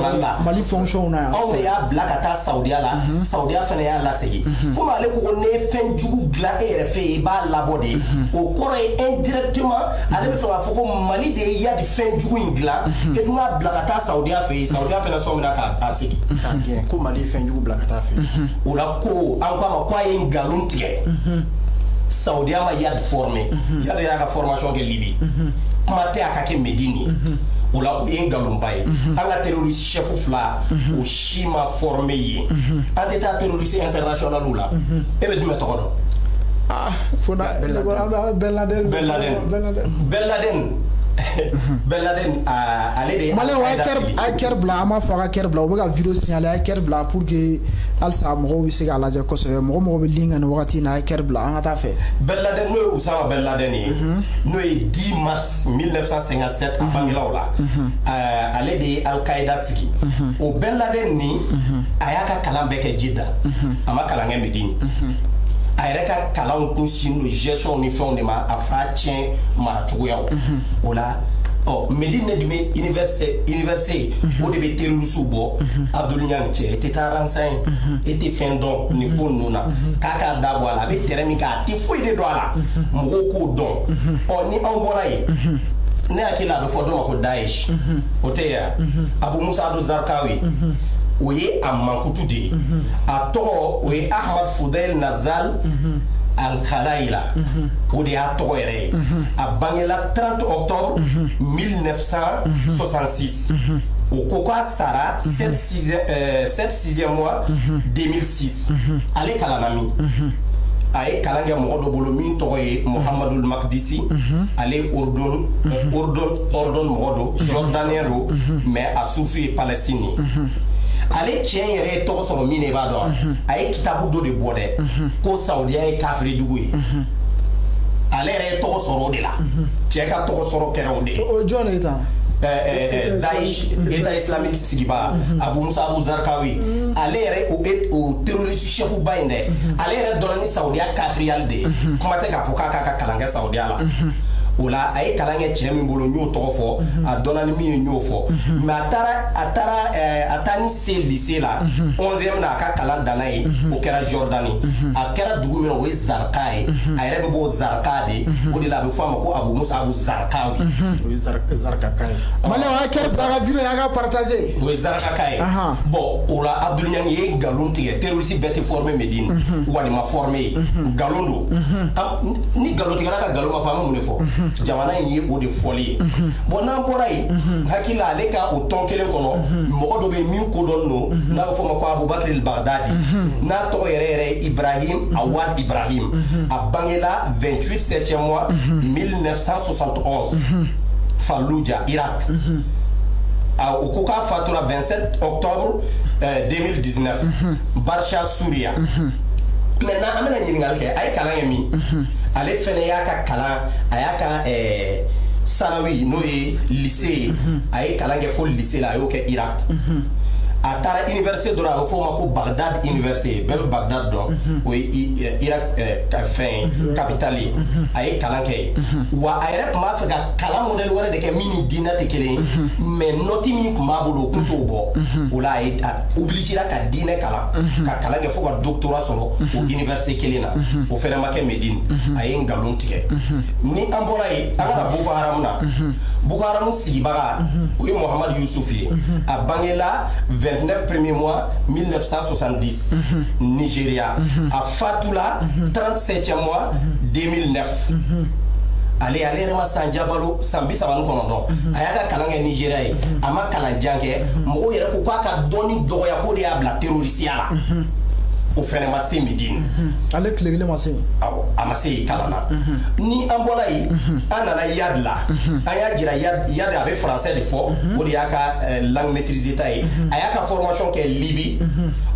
A: Mali fonction na yan.
B: Anw de y'a bila ka taa Saudiya la, Saudiya fana y'a lasegin. Komi ale ko ko ne ye fɛn jugu dilan e yɛrɛ fɛ yen, i b'a labɔ de, o kɔrɔ ye indirectement ale bɛ fɛ k'a fɔ ko Mali de ye Iyad fɛn jugu in dilan, e dun k'a bila ka taa Saudiya fɛ yen, Saudiya fana sɔn minna k'a segin.
D: K'a gɛn ko Mali ye fɛn jugu bila ka taa fɛ yen.
B: O la ko an ko a ma ko a ye nkalon tigɛ. Saudiya ma Iyad formé, Iyad y'a ka formation kɛ Libi, kuma tɛ a ka kɛ Medine ye. O la o ye nkalonba ye. An ka terroriste chef fila, o si ma formé yen. An tɛ taa terroriste international la. E bɛ jumɛn tɔgɔ dɔn?
A: Ah, fo na Ben Laden.
B: Ben Laden. Ben Laden, Ben Laden, ale de ye
A: Malien, a ye cœur bila. An b'a fɔ a ka cœur bila. U bɛ ka vidéo signaler, a ye cœur bila pour que halisa mɔgɔw bɛ se k'a lajɛ kosɛbɛ. Mɔgɔ mɔgɔ bɛ ligne kan nin wagati in na, a ye cœur bila, an ka taa fɛ.
B: Ben Laden, n'o ye Usama Ben Laden ye, n'o ye 10 mars 1957 a bangela o la, ale de ye Al-Qaïda sigi. O Ben Laden ni, a y'a ka kalan bɛɛ kɛ Jidda, a ma kalan kɛ Medine. A yɛrɛ ka kalanw kun sin don gestion ni fɛnw de ma, a fa tiɲɛ maracogoyaw o la. Ɔ Medine de bɛ université, o de bɛ terroriste bɔ. Abdul Niang cɛ, e tɛ taa renseigner, e tɛ fɛn dɔn nin ko ninnu na. K'a k'a da bɔ a la, a bɛ terrain min kan, a tɛ foyi de dɔn a la, mɔgɔw k'o dɔn. Ɔ ni anw bɔra yen, ne hakili la, a bɛ fɔ dɔ ma ko Daesh, o tɛ yan. Abu Musa Abu Zarqawi, o ye a mankutu de ye. A tɔgɔ, o ye Ahmad Fudail Nazal Al-Khalaila, o de y'a tɔgɔ yɛrɛ ye. A bangela 30 octobre 1966. O ko k'a sara 7 6e mois 2006. Ale kalanna min? A ye kalan kɛ mɔgɔ dɔ bolo min tɔgɔ ye Muhamadul Makdisi. Ale ye Ordon Ordon Ordon mɔgɔ don, jordanien don, mais a source ye Palestine ye. Ale cɛ yɛrɛ ye tɔgɔ sɔrɔ min na, i b'a dɔn, a ye kitabu dɔ de bɔ dɛ, ko Saudiya ye kafiri jugu ye. Ale yɛrɛ ye tɔgɔ sɔrɔ o de la. Cɛ ka tɔgɔ sɔrɔ kɛra o de ye.
A: O jɔn de ye tan?
B: Daesh, État islamique sigiba, Abu Musa Abu Zarqawi, ale yɛrɛ o terroriste chef ba in dɛ, ale yɛrɛ dɔnna ni Saudiya kafiriyali de ye. Kuma tɛ k'a fɔ k'a k'a ka kalan kɛ Saudiya la. O la a ye kalan kɛ cɛ min bolo, n y'o tɔgɔ fɔ. A dɔnna ni min ye, n y'o fɔ. Mais a taara a taa ni se lycée la, 11e na, a ka kalan danna yen. O kɛra Jordanie. A kɛra dugu min na, o ye Zarqa ye. A yɛrɛ bɛ bɔ Zarqa de, o de la a bɛ fɔ a ma ko Abu Musa Abu Zarqawi.
D: O ye Zarqa ye.
A: Malien, a ye cœur bila, a ka vidéo, a ka partager.
B: O ye Zarqa ye. Bon, o la Abdul Niang ye nkalon tigɛ. Terroriste bɛɛ tɛ formé Medine, walima formé ye, nkalon don. Ni nkalon tigɛra ka nkalon ma fɔ, an bɛ mun de fɔ? Jamana in ye o de fɔli ye. Bon, n'an bɔra yen, hakili la, ale ka o tɔn kelen kɔnɔ, mɔgɔ dɔ bɛ yen min kodɔn don, n'a bɛ fɔ o ma ko Abubakar Bagdadi, n'a tɔgɔ yɛrɛ yɛrɛ ye Ibrahim Awad Ibrahim. A bangela 28 septième mois 1971, Fallujah, Irak. O ko k'a fatura 27 octobre 2019, Barsha, Suria. Maintenant, an bɛna ɲininkali kɛ. A ye kalan kɛ min? Ale fɛnɛ y'a ka kalan, a y'a ka sanawi, n'o ye lycée ye, a ye kalan kɛ fo lycée la, a y'o kɛ Irak. A taara université dɔ la, a bɛ fɔ o ma ko Bagdad Université. Bɛɛ bɛ Bagdad dɔn, o ye Irak fɛn ye, capitale ye. A ye kalan kɛ yen wa. A yɛrɛ tun b'a fɛ ka kalan modèle wɛrɛ de kɛ min ni diinɛ tɛ kelen ye, mais note min tun b'a bolo, o tun t'o bɔ. O la, a ye a obligé ka diinɛ kalan, ka kalan kɛ fo ka doctorat sɔrɔ o université kelen na. O fɛnɛ ma kɛ Medine. A ye nkalon tigɛ. Ni an bɔra yen, an ka na Boko Haram na. Boko Haram sigibaga, o ye Mohamad Yusuf ye. A bangela 29 premier mois 1970 Nigeria. A fatula 37e mois 2009. Ale yɛrɛ ma san jabalo, san 39. A y'a ka kalan kɛ Nigéria ye. A ma kalan jan kɛ. Mɔgɔw yɛrɛ ko k'a ka dɔnni dɔgɔya, k'o de y'a bila terrorisiya la. O fɛnɛ ma se Medine.
A: Ale tile kelen ma se.
B: Awɔ, a ma se yen kalan na. Ni an bɔra yen, an nana Yad la. An y'a jira Yad, a bɛ français de fɔ, o de y'a ka langue maîtrisée ta ye. A y'a ka formation kɛ Libi.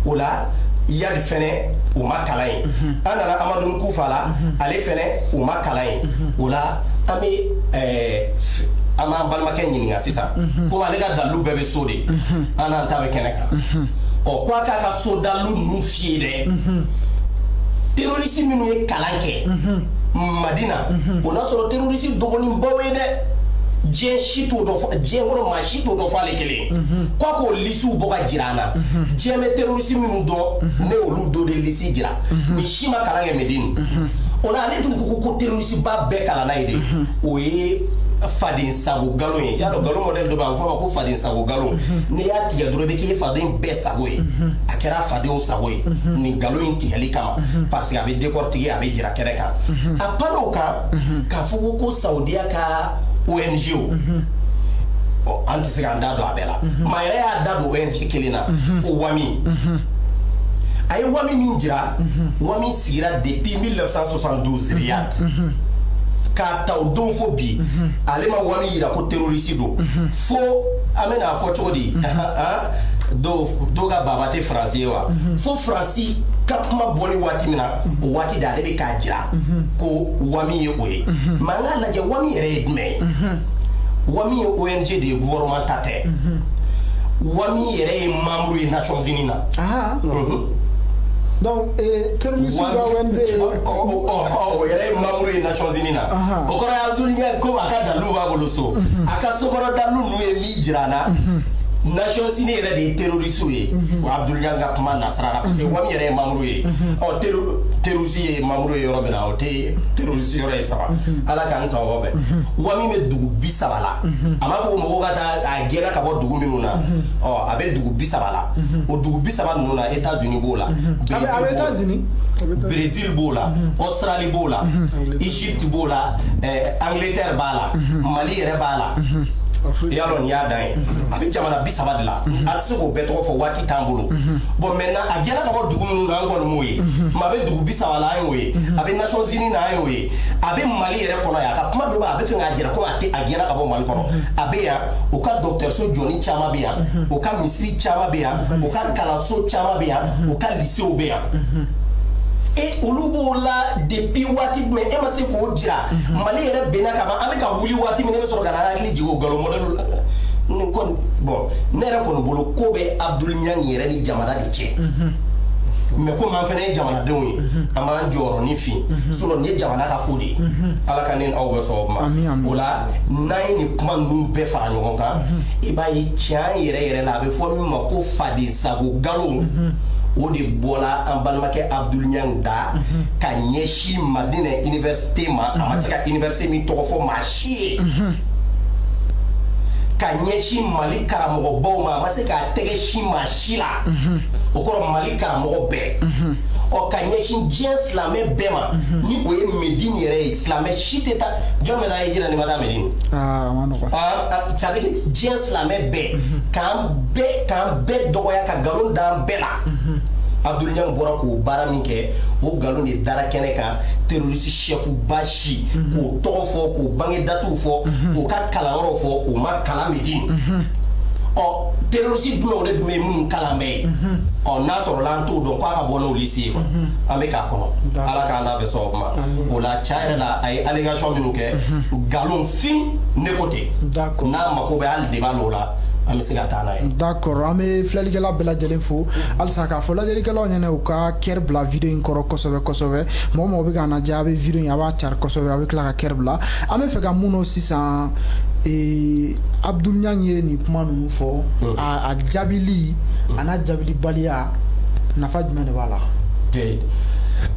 B: O la, Yad fɛnɛ, o ma kalan ye. An nana Amadu Kufa la, ale fɛnɛ, o ma kalan ye. O la, an bɛ an b'an balimakɛ ɲininka sisan, komi ale ka dalilu bɛɛ bɛ so de, an n'an ta bɛ kɛnɛ kan. Ɔ, ko a k'a ka so dalilu ninnu f'i ye dɛ. Terroriste minnu ye kalan kɛ Madina, o n'a sɔrɔ terroriste dɔgɔninbaw ye dɛ, diɲɛ si t'o dɔn, diɲɛ kɔnɔ maa si t'o dɔn f'ale kelen. Ko a k'o lisiw bɔ ka jira an na. Diɲɛ bɛ terroriste minnu dɔn, ne y'olu dɔ de lisi jira. Nin si ma kalan kɛ Medine. O la, ale dun ko terroriste ba bɛɛ kalanna ye de. O ye faden sago galon ye. Y'a dɔn, galon modèle dɔ bɛ yen, a bɛ fɔ a ma ko faden sago galon. N'i y'a tigɛ dɔrɔn, i bɛ k'i faden bɛɛ sago ye. A kɛra fadenw sago ye nin galon in tigɛli kama, parce que a bɛ décortiquer, a bɛ jira kɛnɛ kan. A panna o kan k'a fɔ ko Saudiya ka ONG o, ɔ, an tɛ se k'an da don a bɛɛ la. Maa yɛrɛ y'a da don ONG kelen na ko Wami. A ye Wami min jira, Wami sigira depuis 1972 Riyad k'a ta o don fo bi. Ale ma Wami yira ko terroriste don. Fo an bɛna fɔ cogo di? Dɔw dɔw ka baba tɛ Faransi ye wa? Fo Faransi ka kuma bɔ ni waati min na, o waati de ale bɛ k'a jira ko Wami ye o ye. Mais an k'a lajɛ, Wami yɛrɛ ye jumɛn ye? Wami ye ONG de ye, gouvernement ta tɛ. Wami yɛrɛ ye membre ye Nations Unies na.
A: Donc terroriste ka ONG.
B: O yɛrɛ ye membre ye Nations Unies na. O kɔrɔ ye, Abdul Niang, komi a ka dalilu b'a bolo so, a ka sokɔnɔ dalilu ninnu ye min jira an na, Nations Unies yɛrɛ de ye terroriste ye. O Abdul Niang ka kuma nasira la, parce que Wami yɛrɛ ye membre ye. Ɔ, terroriste ye membre ye yɔrɔ min na, o tɛ terroriste yɔrɔ ye saba. Ala k'an sababu bɛn. Wami bɛ dugu 30 la. A m'a fɔ ko mɔgɔw ka taa a gɛnna ka bɔ dugu minnu na. Ɔ, a bɛ dugu 30 la. O dugu 30 ninnu na, États-Unis b'o la.
A: A bɛ États-Unis.
B: Brésil b'o la, Australie b'o la, Égypte b'o la, Angleterre b'a la, Mali yɛrɛ b'a la. I y'a dɔn, nin y'a dan ye. A bɛ jamana 30 de la. A tɛ se k'o bɛɛ tɔgɔ fɔ, waati t'an bolo. Bon, maintenant, a gɛnna ka bɔ dugu minnu na, an kɔni m'o ye. Mais a bɛ dugu 30 la, an y'o ye. A bɛ Nations Unies na, an y'o ye. A bɛ Mali yɛrɛ kɔnɔ yan. A ka kuma dɔ bɛ yen, a bɛ fɛ k'a jira ko a tɛ, a gɛnna ka bɔ Mali kɔnɔ. A bɛ yan, o ka dɔgɔtɔrɔso jɔni caman bɛ yan, o ka misiri caman bɛ yan, o ka kalanso caman bɛ yan, o ka lycéew bɛ yan. E, olu b'o la depuis waati jumɛn? E ma se k'o jira. Mali yɛrɛ benna ka ban, an bɛ ka wuli waati min, e bɛ sɔrɔ ka na hakili jigin o nkalon modèle la. Nin kɔni, bon, ne yɛrɛ kɔni bolo, ko bɛ Abdul Niang yɛrɛ ni jamana de cɛ. Mais komi an fana ye jamanadenw ye, an b'an jɔyɔrɔ ni fin, sinon nin ye jamana ka ko de ye. Ala ka ne ni aw bɛ sababu ma. O la, n'an ye nin kuma ninnu bɛɛ fara ɲɔgɔn kan, i b'a ye tiɲɛ yɛrɛ yɛrɛ la, a bɛ fɔ min ma ko faden sago nkalon, o de bɔla an balimakɛ Abdul Niang da ka ɲɛsin Madina Université ma. A ma se ka université min tɔgɔ fɔ maa si ye, ka ɲɛsin Mali karamɔgɔbaw ma, a ma se k'a tɛgɛ sin maa si la. O kɔrɔ, Mali karamɔgɔ bɛɛ. Ɔ, ka ɲɛsin diɲɛ silamɛ bɛɛ ma, ni o ye Medine yɛrɛ ye. Silamɛ si tɛ taa, jɔn bɛ taa hijira ni ma taa Medine?
A: Aa, a ma nɔgɔn.
B: Ah, c'est à dire que diɲɛ silamɛ bɛɛ, k'an bɛɛ dɔgɔya, ka nkalon d'an bɛɛ la. Abdul Niang bɔra k'o baara min kɛ, o nkalon de dara kɛnɛ kan. Terroriste chef ba si k'o tɔgɔ fɔ, k'o bange datiw fɔ, k'o ka kalanyɔrɔ fɔ, o ma kalan Medine. Ɔ, terroriste jumɛnw de tun bɛ yen minnu kalan bɛ yen? Ɔ, n'a sɔrɔla an t'o dɔn, k'a ka bɔ n'o liste ye quoi. An bɛ k'a kɔnɔ, Ala k'an n'a bɛ sababu ma. O la, tiɲɛ yɛrɛ la, a ye allégation minnu kɛ, nkalon fin, ne ko ten. N'a mako bɛ hali débat l'o la, an bɛ se ka taa n'a ye.
A: D'accord, an bɛ filɛlikɛla bɛɛ lajɛlen fo halisa k'a fɔ lajɛlikɛlaw ɲɛna, u ka cœur bila vidéo in kɔrɔ kosɛbɛ kosɛbɛ. Mɔgɔ mɔgɔ bɛ k'an lajɛ, a bɛ vidéo in, a b'a cari kosɛbɛ, a bɛ tila ka cœur bila. An bɛ fɛ ka mun dɔn sisan, Abdoul Niang ye nin kuma ninnu fɔ, a jaabili a n'a jaabilibaliya, nafa jumɛn de b'a la?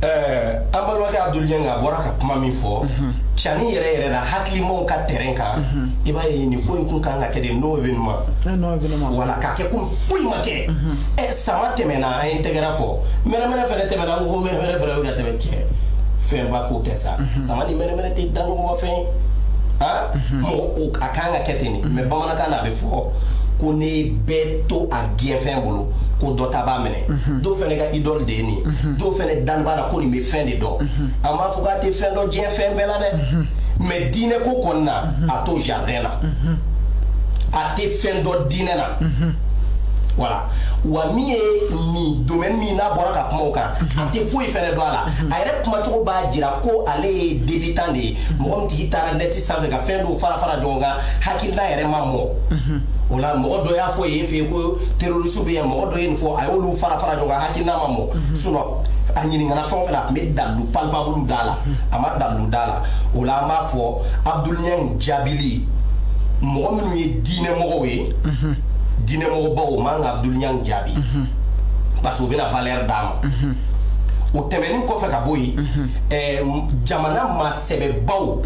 B: An balimakɛ Abdoul Niang, a bɔra ka kuma min fɔ, cani yɛrɛ yɛrɛ la, hakilimaw ka terrain kan, i b'a ye nin ko in kun kan ka kɛ de non événement.
A: Non événement.
B: Wala k'a kɛ komi foyi ma kɛ. Sama tɛmɛna, an ye tɛgɛrɛ fɔ. Mɛrɛmɛrɛ fɛnɛ tɛmɛna, an ko ko mɛrɛmɛrɛ fɛnɛ bɛ ka tɛmɛ. Cɛ, fɛnba ko tɛ sa. Sama ni mɛrɛmɛrɛ tɛ da ɲɔgɔn ma fɛn ye. Han, mɔgɔ o a kan ka kɛ ten de. Mais bamanankan na, a bɛ fɔ ko ne bɛɛ to a gɛnfɛn bolo, ko dɔ ta b'a minɛ. Dɔw fɛnɛ ka idole de ye nin ye. Dɔw fɛnɛ dani b'a la ko nin bɛ fɛn de dɔn. An b'a fɔ k'a tɛ fɛn dɔn diɲɛ fɛn bɛɛ la dɛ, mais diinɛ ko kɔni na, a t'o jardin na, a tɛ fɛn dɔn diinɛ na. Voilà. Wa min ye nin domaine min n'a bɔra ka kuma o kan, a tɛ foyi fɛnɛ dɔn a la. A yɛrɛ kumacogo b'a jira ko ale ye débutant de ye, mɔgɔ min tigi taara net sanfɛ ka fɛn dɔw fara fara ɲɔgɔn kan, hakilina yɛrɛ ma mɔ o la. Mɔgɔ dɔ y'a fɔ yen fɛ yen ko terroriste bɛ yen, mɔgɔ dɔ ye nin fɔ, a y'olu fara fara ɲɔgɔn kan, hakilina ma mɔ. Sinon a ɲininkana fɛn o fɛn na, a tun bɛ dalilu palpable d'a la, a ma dalilu d'a la. O la, an b'a fɔ Abdoul Niang jaabili, mɔgɔ minnu ye diinɛmɔgɔw ye, diinɛmɔgɔbaw, o man ka Abdoul Niang jaabi, parce que u bɛna valeur d'a ma. O tɛmɛnen kɔfɛ ka bɔ yen, jamana maa sɛbɛbaw,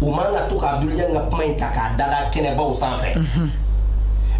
B: u man ka to ka Abdoul Niang ka kuma in ta k'a dada kɛnɛbaw sanfɛ.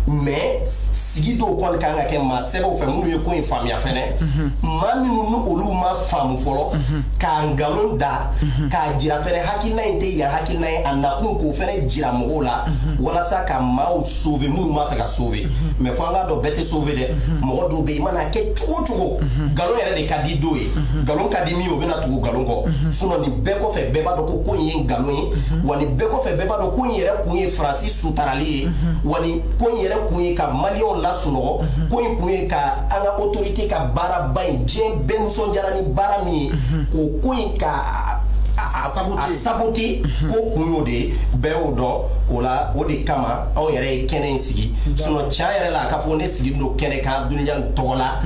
B: Mais sigi dɔw kɔni kan ka kɛ maa sɛbɛw fɛ minnu ye ko in faamuya fɛnɛ. Maa minnu ni olu ma faamu fɔlɔ, k'a nkalon da k'a jira fɛnɛ, hakilina in tɛ yan hakilina ye, a nakun k'o fɛnɛ jira mɔgɔw la walasa ka maaw sauver minnu b'a fɛ ka sauver. Mais fo an k'a dɔn, bɛɛ tɛ sauver dɛ. Mɔgɔ dɔw bɛ yen, i mana kɛ cogo o cogo, nkalon yɛrɛ de ka di dɔw ye. Nkalon ka di min ye, o bɛna tugu nkalon kɔ. Sinon nin bɛɛ kɔfɛ, bɛɛ b'a dɔn ko ko in ye nkalon ye. Wa nin bɛɛ kɔfɛ, bɛɛ b'a dɔn ko in yɛrɛ kun ye Faransi sutarali ye. Wa nin ko in yɛrɛ kun ye ka Maliyɛnw lasunɔgɔ. Ko in kun ye ka an ka autorité ka baaraba in, diɲɛ bɛɛ nisɔndiyara ni baara min ye, k'o ko in ka a saboter. Ko kun y'o de ye, bɛɛ y'o dɔn. O la, o de kama anw yɛrɛ ye kɛnɛ in sigi. Sinon tiɲɛ yɛrɛ la, a ka fɔ ne sigilen don kɛnɛ kan Abdoul Niang tɔgɔ la,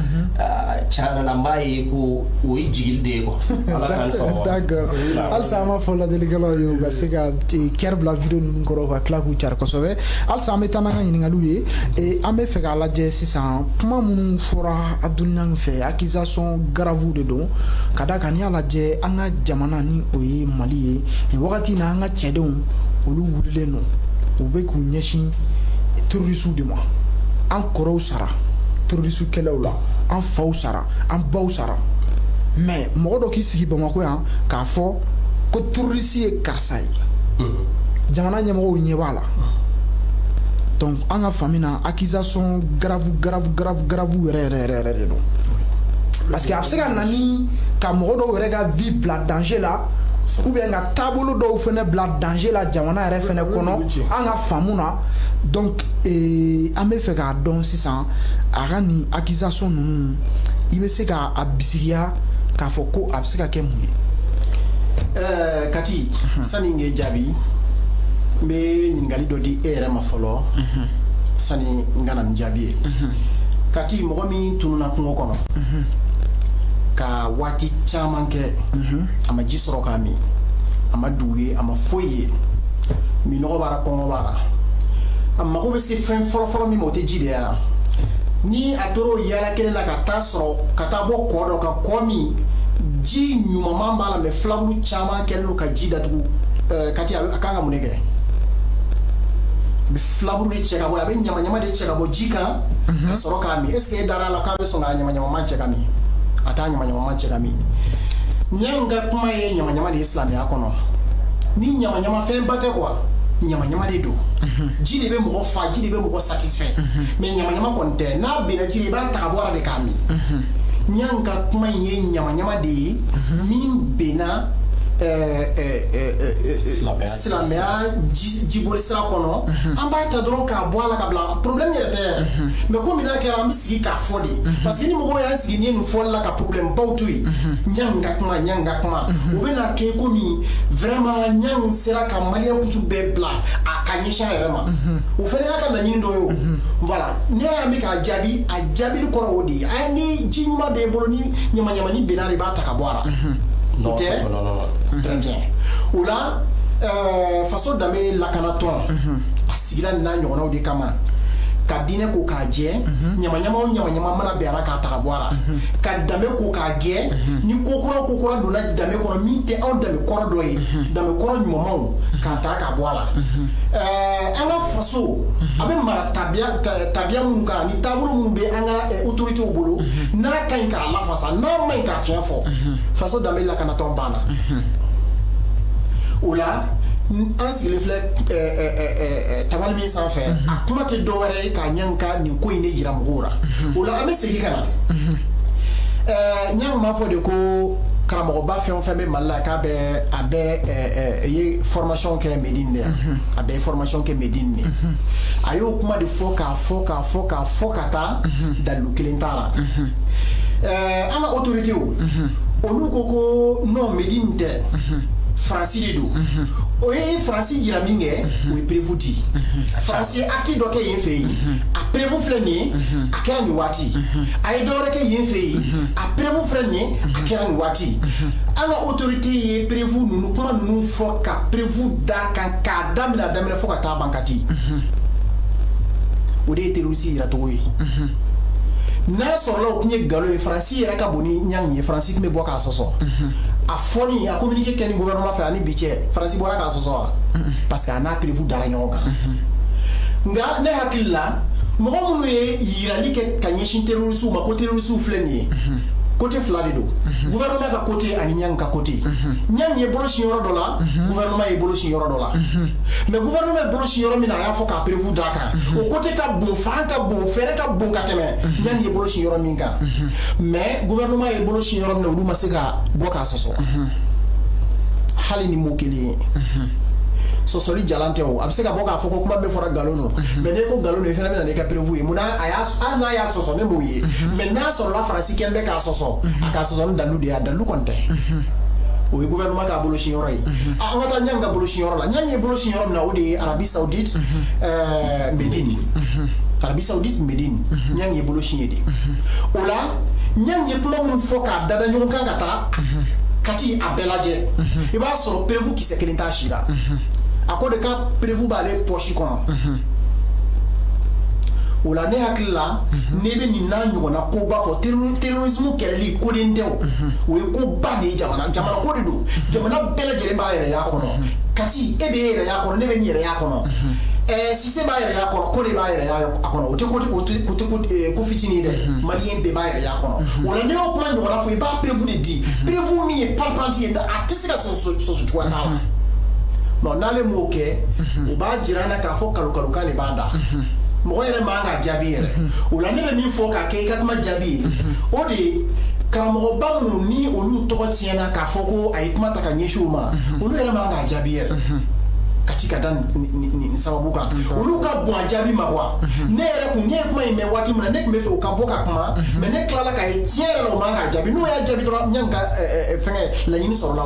B: tiɲɛ yɛrɛ la, n b'a ye ko o ye jigili de ye quoi. Ala k'an sɔn.
A: D'accord, halisa an b'a fɔ lajɛlikɛlaw ye, u ka se ka cœur bila vidéo ninnu kɔrɔ, ka tila k'u cari kosɛbɛ. Halisa an bɛ taa n'an ka ɲininkaliw ye. An bɛ fɛ k'a lajɛ sisan, kuma minnu fɔra Abdoul Niang fɛ, accusation grave de don, ka da kan n'i y'a lajɛ, an ka jamana ni o ye Mali ye, nin wagati in na, an ka cɛdenw olu wulilen don, u bɛ k'u ɲɛsin terroristew de ma. An kɔrɔw sara terroriste kɛlɛw la, an faw sara, an baw sara. Mais mɔgɔ dɔ k'i sigi Bamakɔ yan k'a fɔ ko terroriste ye karisa ye, jamana ɲɛmɔgɔw ɲɛ b'a la. Donc an ka faamu na, accusation grave grave grave grave yɛrɛ yɛrɛ yɛrɛ yɛrɛ de don, parce que a bɛ se ka na ni ka mɔgɔ dɔw yɛrɛ ka vie bila danger la, ou bien ka taabolo dɔw fɛnɛ bila danger la jamana yɛrɛ fɛnɛ kɔnɔ, an ka faamu na. Donc an bɛ fɛ k'a dɔn sisan, a ka nin accusation ninnu, i bɛ se k'a bisigiya k'a fɔ ko a bɛ se ka kɛ mun ye?
D: Kati, sani n k'e jaabi, n bɛ ɲininkali dɔ di e yɛrɛ ma fɔlɔ sani n ka na ni jaabi ye. Kati, mɔgɔ min tununna kungo kɔnɔ ka waati caman kɛ, a ma ji sɔrɔ k'a min, a ma dugu ye, a ma foyi ye, minɔgɔ b'a la, kɔngɔ b'a la, a mago bɛ se fɛn fɔlɔfɔlɔ min ma, o tɛ ji de ye wa? Ni a tor'o yaala kelen la ka taa sɔrɔ ka taa bɔ kɔ dɔ kan, kɔ min ji ɲumanman b'a la, mais filaburu caman kɛlen don ka ji datugu, Kati, a kan ka mun de kɛ? A bɛ filaburu de cɛ ka bɔ, a bɛ ɲamaɲama de cɛ ka bɔ ji kan ka sɔrɔ k'a min. Est ce que e dara a la k'a bɛ sɔn k'a ɲamaɲamaman cɛ ka min? A t'a ɲamaɲamaman cɛ ka min. Ɲɛ ka kuma ye ɲamaɲama de ye silamɛya kɔnɔ. Ni ɲamaɲama fɛnba tɛ quoi, ɲamaɲama de don. Ji de bɛ mɔgɔ fa, ji de bɛ mɔgɔ satisfait, mais ɲamaɲama kɔni tɛ. N'a binna ji la, i b'a ta ka bɔ a la de k'a min. Ɲɛ ka kuma in ye ɲamaɲama de ye min benna. Silamɛya jiboli sira kɔnɔ, an b'a ta dɔrɔn k'a bɔ a la ka bila, problème yɛrɛ tɛ yɛrɛ. Mais komi n'a kɛra, an bɛ sigi k'a fɔ de, parce que ni mɔgɔw y'an sigi ni nin fɔli la ka problème baw to yen, Ɲang ka kuma, Ɲang ka kuma, o bɛna kɛ komi vraiment Ɲang sera ka maliyɛn kutu bɛɛ bila a ka ɲɛsin a yɛrɛ ma. O fana y'a ka laɲini dɔ ye o. Voilà, n'i y'a mɛn k'a jaabi, a jaabili kɔrɔ o de ye. A ni ji ɲuman b'e bolo, ni ɲamaɲamani benna, i b'a ta ka bɔ a la.
B: Non.
D: O tɛ?
B: Non, non, non.
D: Très bien. O la, faso danbe lakanatɔn, a sigira nin n'a ɲɔgɔnnaw de kama, ka diinɛ ko k'a jɛ, ɲamaɲama o ɲamaɲama mana bɛn a la, k'a ta ka bɔ a la, ka danbe ko k'a jɛ, ni ko kura ko kura donna danbe kɔnɔ min tɛ anw danbe kɔrɔ dɔ ye, danbe kɔrɔ ɲumanw, k'a ta k'a bɔ a la. An ka faso a bɛ mara tabiya tabiya minnu kan ani taabolo minnu bɛ an ka autorités bolo, n'a ka ɲi k'a lafasa, n'a ma ɲi k'a fiɲɛ fɔ, faso danbe lakanatɔn banna. O la, an sigilen filɛ tabali min sanfɛ, a kuma tɛ dɔwɛrɛ ye k'a Ɲang ka nin ko in de yira mɔgɔw la. O la, an bɛ segin ka na. Ɲang b'a fɔ de ko karamɔgɔba fɛn o fɛn bɛ Mali la, k'a bɛ a bɛɛ ye formation kɛ Medine de yan, a bɛɛ ye formation kɛ Medine de. A y'o kuma de fɔ k'a fɔ k'a fɔ k'a fɔ ka taa, dalilu kelen t'a la. An ka autorités, olu ko ko non, Medine tɛ, Faransi de don. O ye Faransi yira min kɛ, o ye preuve di. Faransi ye acte dɔ kɛ yen fɛ yen, a preuve filɛ nin ye, a kɛra nin waati. A ye dɔ wɛrɛ kɛ yen fɛ yen, a preuve filɛ nin ye, a kɛra nin waati. An ka autorité ye preuve ninnu, kuma ninnu fɔ ka preuve da kan, k'a daminɛ a daminɛ fo ka taa ban Kati. O de ye terroriste yiracogo ye. N'a sɔrɔla o tun ye nkalon ye, Faransi yɛrɛ ka bon ni Ɲang ye, Faransi tun bɛ bɔ k'a sɔsɔ. A fɔni, a communiqué kɛ ni gouvernement fɛ ani bi cɛ, Faransi bɔra k'a sɔsɔ wa? Parce que a n'a preuve dara ɲɔgɔn kan. Nka ne hakili la, mɔgɔ minnu ye yirali kɛ ka ɲɛsin terroriste ma ko terroriste filɛ nin ye, côté fila de don: gouvernement ka côté ani Ɲang ka côté. Ɲang ye bolo sin yɔrɔ dɔ la, gouvernement ye bolo sin yɔrɔ dɔ la. Mais gouvernement ye bolo sin yɔrɔ min na, a y'a fɔ k'a preuve d'a kan, o côté ka bon, fan ka bon, fɛɛrɛ ka bon ka tɛmɛ Ɲang ye bolo sin yɔrɔ min kan. Mais gouvernement ye bolo sin yɔrɔ min na, olu ma se ka bɔ k'a sɔsɔ hali ni mot kelen ye. Sɔsɔli jalan tɛ o, a bɛ se ka bɔ k'a fɔ ko kuma bɛɛ fɔra nkalon don. Mais n'e ko nkalon don, i fana bɛ na n'i ka preuve ye. Munna a y'a, hali n'a y'a sɔsɔ, ne m'o ye. Mais n'a sɔrɔla Faransi kɛlen bɛ k'a sɔsɔ, a k'a sɔsɔ ni dalilu de ye, a dalilu kɔni tɛ. O ye gouvernement k'a bolo sin yɔrɔ ye. An ka taa Ɲang ka bolo sin yɔrɔ la. Ɲang ye bolo sin yɔrɔ min na, o de ye Arabie Saoudite, Médine. Arabie Saoudite, Médine, Ɲang ye bolo sin ye de. O la, Ɲang ye kuma minnu fɔ k'a dada ɲɔgɔn kan ka taa Kati, a bɛɛ lajɛ, i b'a sɔrɔ preuve kisɛ kelen t'a si la. A ko de ka preuve b'ale poche kɔnɔ. O la, ne hakili la, ne bɛ nin n'a ɲɔgɔnna koba fɔ, terrorisme kɛlɛli koden tɛ o, o ye koba de ye. Jamana jamana ko de don, jamana bɛɛ lajɛlen b'a yɛrɛ y'a kɔnɔ. Kati, e bɛ e yɛrɛ y'a kɔnɔ, ne bɛ n yɛrɛ y'a kɔnɔ, Sise b'a yɛrɛ y'a kɔnɔ, ko de b'a yɛrɛ y'a kɔnɔ. O tɛ ko, o tɛ, o tɛ ko fitinin ye dɛ. Maliyɛn bɛɛ b'a yɛrɛ y'a kɔnɔ. O la, ne y'o kuma ɲɔgɔnna fɔ, i b'a preuve de di, preuve min ye palpable ye, a tɛ se ka sɔsɔ sɔsɔ cogoya t'a la. Bon, n'ale m'o kɛ, o b'a jira an na k'a fɔ kalo kalokan de b'a da, mɔgɔ yɛrɛ man k'a jaabi yɛrɛ. O la, ne bɛ min fɔ k'a kɛ i ka kuma jaabi ye, o de ye karamɔgɔba minnu ni olu tɔgɔ tiɲɛna k'a fɔ ko a ye kuma ta ka ɲɛsin u ma, olu yɛrɛ man k'a jaabi yɛrɛ ka ci ka da nin sababu kan. Olu ka bon a jaabi ma quoi. Ne yɛrɛ kun, ne ye kuma in mɛn waati min na, ne tun bɛ fɛ u ka bɔ ka kuma, mais ne tilala k'a ye tiɲɛ yɛrɛ la, o man k'a jaabi. N'o y'a jaabi dɔrɔn, Ɲang ka fɛngɛ laɲini sɔrɔla.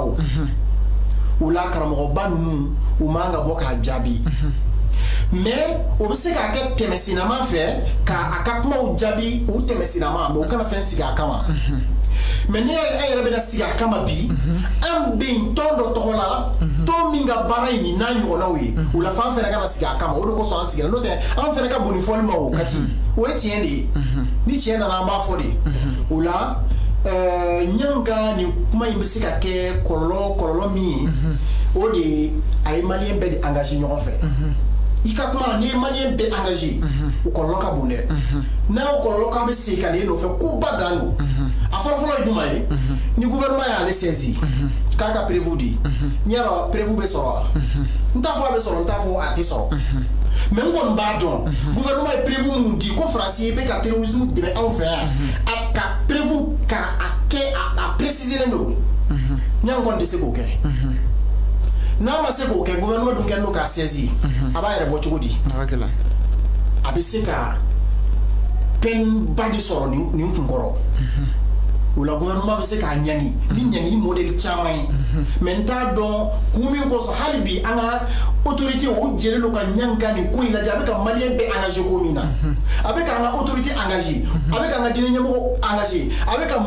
D: O la, karamɔgɔba ninnu, u man ka bɔ k'a jaabi, mais o bɛ se k'a kɛ tɛmɛsinnama fɛ k'a a ka kumaw jaabi u tɛmɛsinnama, mais u kana fɛn sigi a kama. Mais ne an yɛrɛ bɛna sigi a kama bi, an bɛ yen tɔn dɔ tɔgɔ la, tɔn min ka baara ye nin n'a ɲɔgɔnnaw ye. O la, f'an fɛnɛ kana sigi a kama. O de kosɔn an sigira, n'o tɛ an fɛnɛ ka bon ni fɔli ma. O Kati, o ye tiɲɛ de ye. Ni tiɲɛ nana, an b'a fɔ de. O la, Ɲang ka nin kuma in bɛ se ka kɛ kɔlɔlɔ min ye, o de ye a ye maliyɛn bɛɛ de engagé ɲɔgɔn fɛ. I ka kuma na, n'i ye maliyɛn bɛɛ engagé, o kɔlɔlɔ ka bon dɛ. N'a y'o kɔlɔlɔ k'a bɛ segin ka na e nɔfɛ, koba dan don. A fɔlɔfɔlɔ ye jumɛn ye? Ni gouvernement y'ale saisi k'a ka preuve di, n y'a dɔn preuve bɛ sɔrɔ wa? N t'a fɔ a bɛ sɔrɔ, n t'a fɔ a tɛ sɔrɔ, mais n kɔni b'a dɔn gouvernement ye preuve minnu di ko Faransi bɛ ka terrorisme dɛmɛ anw fɛ yan, a ka preuve ka a kɛ a préciser don. Ɲangi kɔni tɛ se k'o kɛ. N'a ma se k'o kɛ, gouvernement dun kɛlen don k'a saisi, a b'a yɛrɛ bɔ cogo di?
A: A ka gɛlɛn.
D: A bɛ se ka peine ba de sɔrɔ nin kunkɔrɔ. O la, gouvernement bɛ se k'a ɲangi ni ɲangili modèle caman ye. Mais n t'a dɔn kun min kosɔn, hali bi an ka autorité o jɛlen don ka Ɲangi ka nin ko in lajɛ. A bɛ ka malien bɛɛ engagé ko min na, a bɛ k'an ka autorité engagé, a bɛ k'an ka diinɛ ɲɛmɔgɔ engagé, a bɛ ka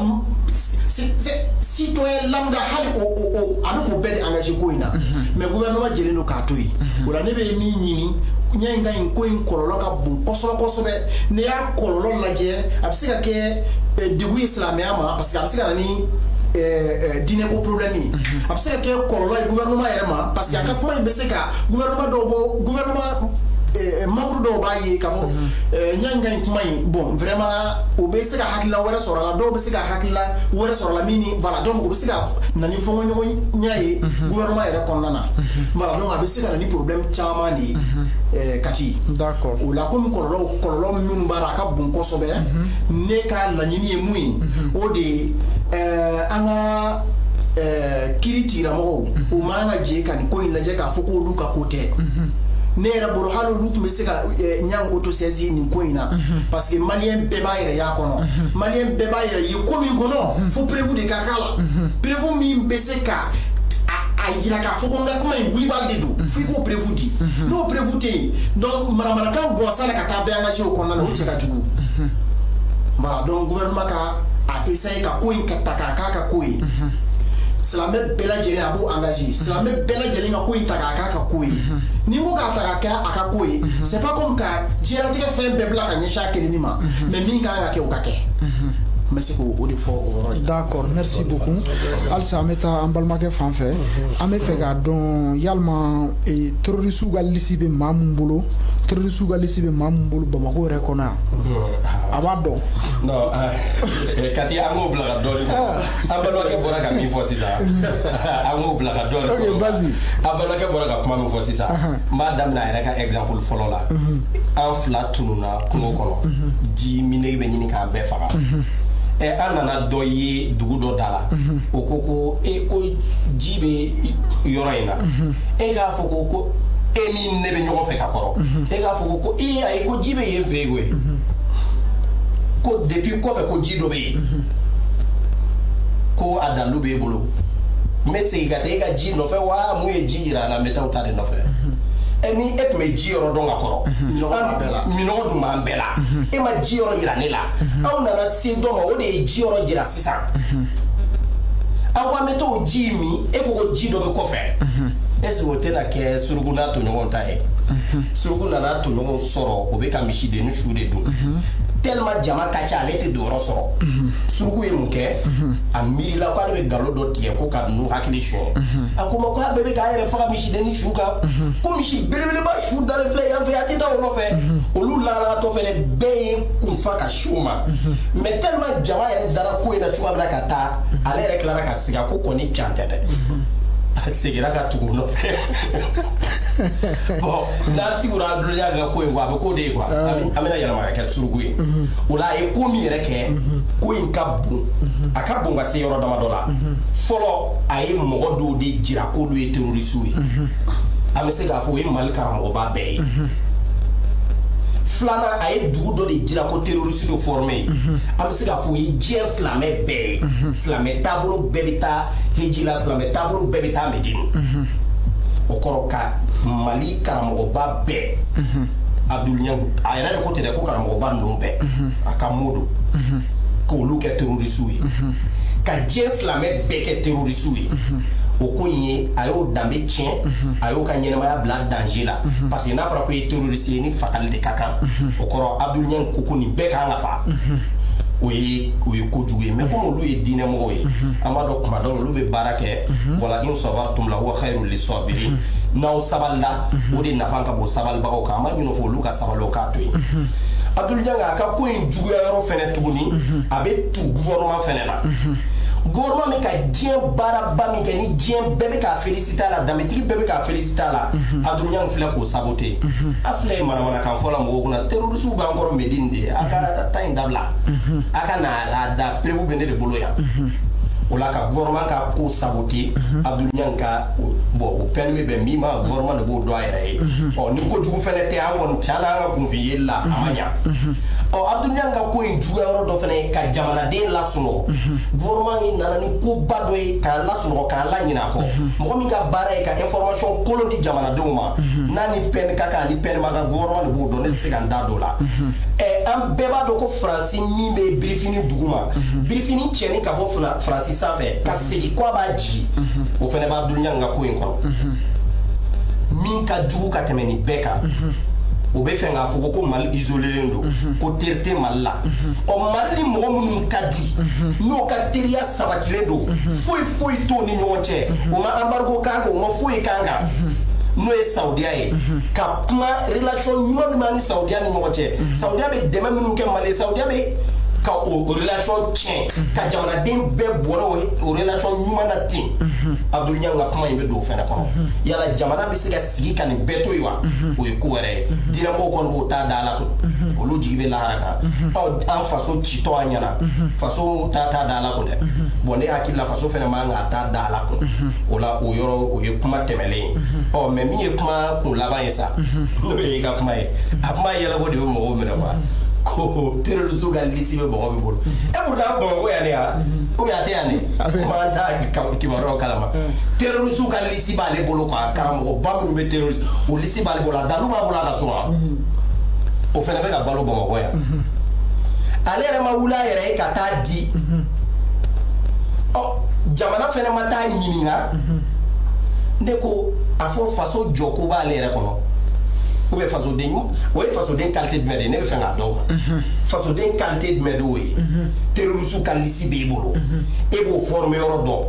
D: citoyen lambda, hali o a bɛ k'o bɛɛ de engagé ko in na. Mais gouvernement jɛlen don k'a to yen. O la, ne bɛ min ɲini Ɲa in ka nin ko in kɔlɔlɔ ka bon kosɛbɛ kosɛbɛ. N'i y'a kɔlɔlɔ lajɛ, a bɛ se ka kɛ degun ye silamɛya ma, parce que a bɛ se ka na ni diinɛko problème ye. A bɛ se ka kɛ kɔlɔlɔ ye gouvernement yɛrɛ ma, parce que a ka kuma in bɛ se ka gouvernement dɔw bɔ, gouvernement membre dɔw b'a ye k'a fɔ Ɲangi ka nin kuma in, bon, vraiment, o bɛ se ka hakilina wɛrɛ sɔrɔ a la, dɔw bɛ se ka hakilina wɛrɛ sɔrɔ a la min ni, voilà. Donc o bɛ se ka na ni fɔnkɔɲɔgɔnya ye gouvernement yɛrɛ kɔnɔna na. Voilà, donc a bɛ se ka na ni problème caman de ye Kati. O la, komi kɔlɔlɔ minnu b'a la, a ka bon kosɛbɛ, ne ka laɲini ye mun ye? O de ye an ka kiiri tigilamɔgɔw, u man ka jɛ ka nin ko in lajɛ k'a fɔ k'olu ka ko tɛ. Ne yɛrɛ bolo, hali olu tun bɛ se ka Ɲangi autosaisi nin ko in na, parce que malien bɛɛ b'a yɛrɛ y'a kɔnɔ. Malien bɛɛ b'a yɛrɛ ye ko min kɔnɔ, fo preuve de ka k'a la, preuve min bɛ se ka a yira k'a fɔ ko n ka kuma in wulibali de don. Fo i k'o preuve di. N'o preuve tɛ yen, donc manamanakan gansan la ka taa bɛɛ engagé o kɔnɔna na, o cɛ ka jugu. Voilà, donc gouvernement ka a essayer ka ko in ka ta k'a k'a ka ko ye. Silamɛ bɛɛ lajɛlen, a b'o engagé, silamɛ bɛɛ lajɛlen ka ko in ta k'a k'a ka ko ye. Ni n ko k'a ta k'a kɛ a ka ko ye, c'est pas comme ka diɲɛlatigɛ fɛn bɛɛ bila ka ɲɛsin a kelenni ma, mais min kan ka kɛ, o ka kɛ. N bɛ se k'o de fɔ o yɔrɔ in na.
A: D'accord, merci beaucoup. Halisa an bɛ taa an balimakɛ fan fɛ. An bɛ fɛ k'a dɔn yalima terroriste ka liste bɛ maa mun bolo, terroriste ka liste bɛ maa mun bolo Bamakɔ yɛrɛ kɔnɔ yan, a b'a dɔn.
B: Non, Kati, an k'o bila ka dɔɔnin kɔnɔ. An balimakɛ bɔra ka min fɔ sisan, an k'o bila ka dɔɔnin
A: Ok,
B: kɔnɔ.
A: vas-y.
B: An balimakɛ bɔra ka kuma min fɔ sisan, n b'a daminɛ a yɛrɛ ka exemple fɔlɔ la. An fila tununna kungo kɔnɔ, ji minegi bɛ ɲini k'an bɛɛ faga. An nana dɔ ye dugu dɔ da la, o ko ko e ko ji bɛ yɔrɔ in na. E k'a fɔ ko e ni ne bɛ ɲɔgɔn fɛ ka kɔrɔ, e k'a fɔ ko e ayi, ko ji bɛ yen fɛ yen koyi, ko depuis kɔfɛ ko ji dɔ bɛ yen, ko a dalilu b'e bolo. N bɛ segin ka taa e ka ji nɔfɛ wa mun ye ji yira an na, n bɛ taa o ta de nɔfɛ. Ɛ, ni e tun bɛ ji yɔrɔ dɔn ka kɔrɔ,
D: Minɔgɔ b'an bɛɛ la.
B: Minɔgɔ dun b'an bɛɛ la. E ma ji yɔrɔ yira ne la, anw nana se dɔ ma, o de ye ji yɔrɔ jira. Sisan an ko an bɛ t'o ji min, e ko ko ji dɔ bɛ kɔfɛ. Est ce que o tɛna kɛ suruku n'a tɔɲɔgɔn ta ye? Suruku nana tɔɲɔgɔn sɔrɔ, o bɛ ka misidenni su de dun. Tellement jama ka ca, ale tɛ don yɔrɔ sɔrɔ. Suruku ye mun kɛ? A miirila ko ale bɛ nkalon dɔ tigɛ ko ka ninnu hakili suɲɛ. A ko ma ko a bɛɛ bɛ k'a yɛrɛ faga misidenni su kan, ko misi belebeleba su dalen filɛ yan fɛ, a tɛ taa o nɔfɛ. Olu lagalagatɔ fɛnɛ bɛɛ ye kunfa ka si o ma. Mais tellement jama yɛrɛ dara ko in na cogoya min na ka taa, ale yɛrɛ tilara ka siga ko kɔni can tɛ dɛ, a seginna ka tugu o nɔfɛ. Bon, n'a tigura Abdoulaye ka ko in kɔ, a bɛ k'o de ye quoi. An bɛna yɛlɛma ka kɛ suruku ye. O la, a ye ko min yɛrɛ kɛ, ko in ka bon, a ka bon ka se yɔrɔ damadɔ la. Fɔlɔ, a ye mɔgɔ dɔw de jira k'olu ye terroriste ye. An bɛ se k'a fɔ o ye Mali karamɔgɔba bɛɛ ye. Filanan, a ye dugu dɔ de jira ko terroriste dɔ formé. An bɛ se k'a fɔ o ye diɲɛ silamɛ bɛɛ ye. Silamɛ taabolo bɛɛ bɛ taa heji la, silamɛ taabolo bɛɛ bɛ taa Medine. O kɔrɔ ka Mali karamɔgɔba bɛɛ, Abdoul Niang a yɛrɛ de ko ten dɛ, ko karamɔgɔba ninnu bɛɛ, a ka mot don, k'olu kɛ terroriste ye, ka diɲɛ silamɛ bɛɛ kɛ terroriste ye. O ko in ye, a y'o danbe tiɲɛ, a y'o ka ɲɛnamaya bila danger la, parce que n'a fɔra ko i ye terroriste ye, ni fagali de ka kan. O kɔrɔ, Abdoul Niang ko ko nin bɛɛ kan ka fa. O ye kojugu ye. Mais comme olu ye diinɛmɔgɔw ye, an b'a dɔn kuma dɔw la olu bɛ baara kɛ wala in sabartum la huwa khairul lisabirin. N'aw sabalila, o de nafa ka bon sabalibagaw kan. An b'a ɲini o fɛ olu ka sabali, o k'a to yen. Abdoul Niang a ka ko in juguya yɔrɔ fɛnɛ tuguni, a bɛ tu gouvernement fɛnɛ na. Gouvernement bɛ ka diɲɛ baaraba min kɛ, ni diɲɛ bɛɛ bɛ k'a féliciter a la, danbetigi bɛɛ bɛ k'a féliciter a la, Abdoul Niang filɛ k'o saboter. A filɛ ye manamanakan fɔ la mɔgɔw kunna, terroriste b'an kɔrɔ Medine de, a ka taa in dabila, a ka na a da, preuve bɛ ne de bolo yan. O la ka gouvernement ka ko saboter, Abdul Niang ka bon, o peine bɛ bɛn min ma, gouvernement de b'o dɔn a yɛrɛ ye. Ɔ, ni kojugu fɛnɛ tɛ, an kɔni tiɲɛ na, an ka kunfin yeli la, a ma ɲa. Ɔ, Abdul Niang ka ko in juguya yɔrɔ dɔ fɛnɛ ye ka jamanaden lasunɔgɔ. Gouvernement in nana ni koba dɔ ye k'an lasunɔgɔ, k'an laɲinɛ a kɔ. Mɔgɔ min ka baara ye ka information kolon di jamanadenw ma, n'a ni peine ka kan, ni peine ma kan, gouvernement de b'o dɔn. Ne tɛ se ka n da don o la. Ɛ, an bɛɛ b'a dɔn ko Faransi min bɛ birifini duguma, birifini cɛni ka bɔ Faransi sanfɛ ka segin ko a b'a jigi, o fɛnɛ b'a Abdul Niang ka ko in kɔnɔ. Min ka jugu ka tɛmɛ nin bɛɛ kan, o bɛ fɛ k'a fɔ ko Mali isolélen don, ko teri tɛ Mali la. Ɔ, Mali ni mɔgɔ minnu ka di, n'o ka teriya sabatilen don, foyi foyi t'o ni ɲɔgɔn cɛ, o ma embargo kan kan, o ma foyi kan kan, n'o ye Saudiya ye, ka kuma relation ɲuman min b'an ni Saudiya ni ɲɔgɔn cɛ, Saudiya bɛ dɛmɛ minnu kɛ Mali ye, Saudiya bɛ ka o relation tiɲɛ, ka jamanaden bɛɛ bɔnɛ o relation ɲuman na ten. Abdul Niang ka kuma in bɛ don o fɛnɛ kɔnɔ. Yala jamana bɛ se ka sigi ka nin bɛɛ to yen wa? O ye ko wɛrɛ ye. Diinɛmɔgɔw kɔni b'o ta da la kun, olu jigi bɛ lahara kan. Ɔ, an faso citɔ an ɲɛna, faso ta ta da la kun dɛ. Bon, ne hakili la, faso fɛnɛ man k'a ta da la kun o la. O yɔrɔ, o ye kuma tɛmɛlen ye. Ɔ, mais min ye kuma kun laban ye sa, n'o ye i ka kuma ye, a kuma yɛlɛko de bɛ mɔgɔw minɛ quoi, ko terroriste ka liste bɛ mɔgɔ min bolo. E pourtant Bamakɔ yan de yan, ou bien a tɛ yan de, kuma an t'a kibaruyaw kalama. Terroriste ka liste b'ale bolo quoi, karamɔgɔba minnu bɛ terroriste, o liste b'ale bolo, a dalu b'a bolo a ka so wa. O fɛnɛ bɛ ka balo Bamakɔ yan. Ale yɛrɛ ma wuli a yɛrɛ ye ka taa di. Ɔ, jamana fɛnɛ ma taa ɲininka. Ne ko a fɔ faso jɔ ko b'ale yɛrɛ kɔnɔ, ou bien fasoden, o ye fasoden qualité jumɛn de ye? Ne bɛ fɛ k'a dɔn quoi, fasoden qualité jumɛn de y'o ye? Terroriste ka liste b'e bolo, e b'o former yɔrɔ dɔn,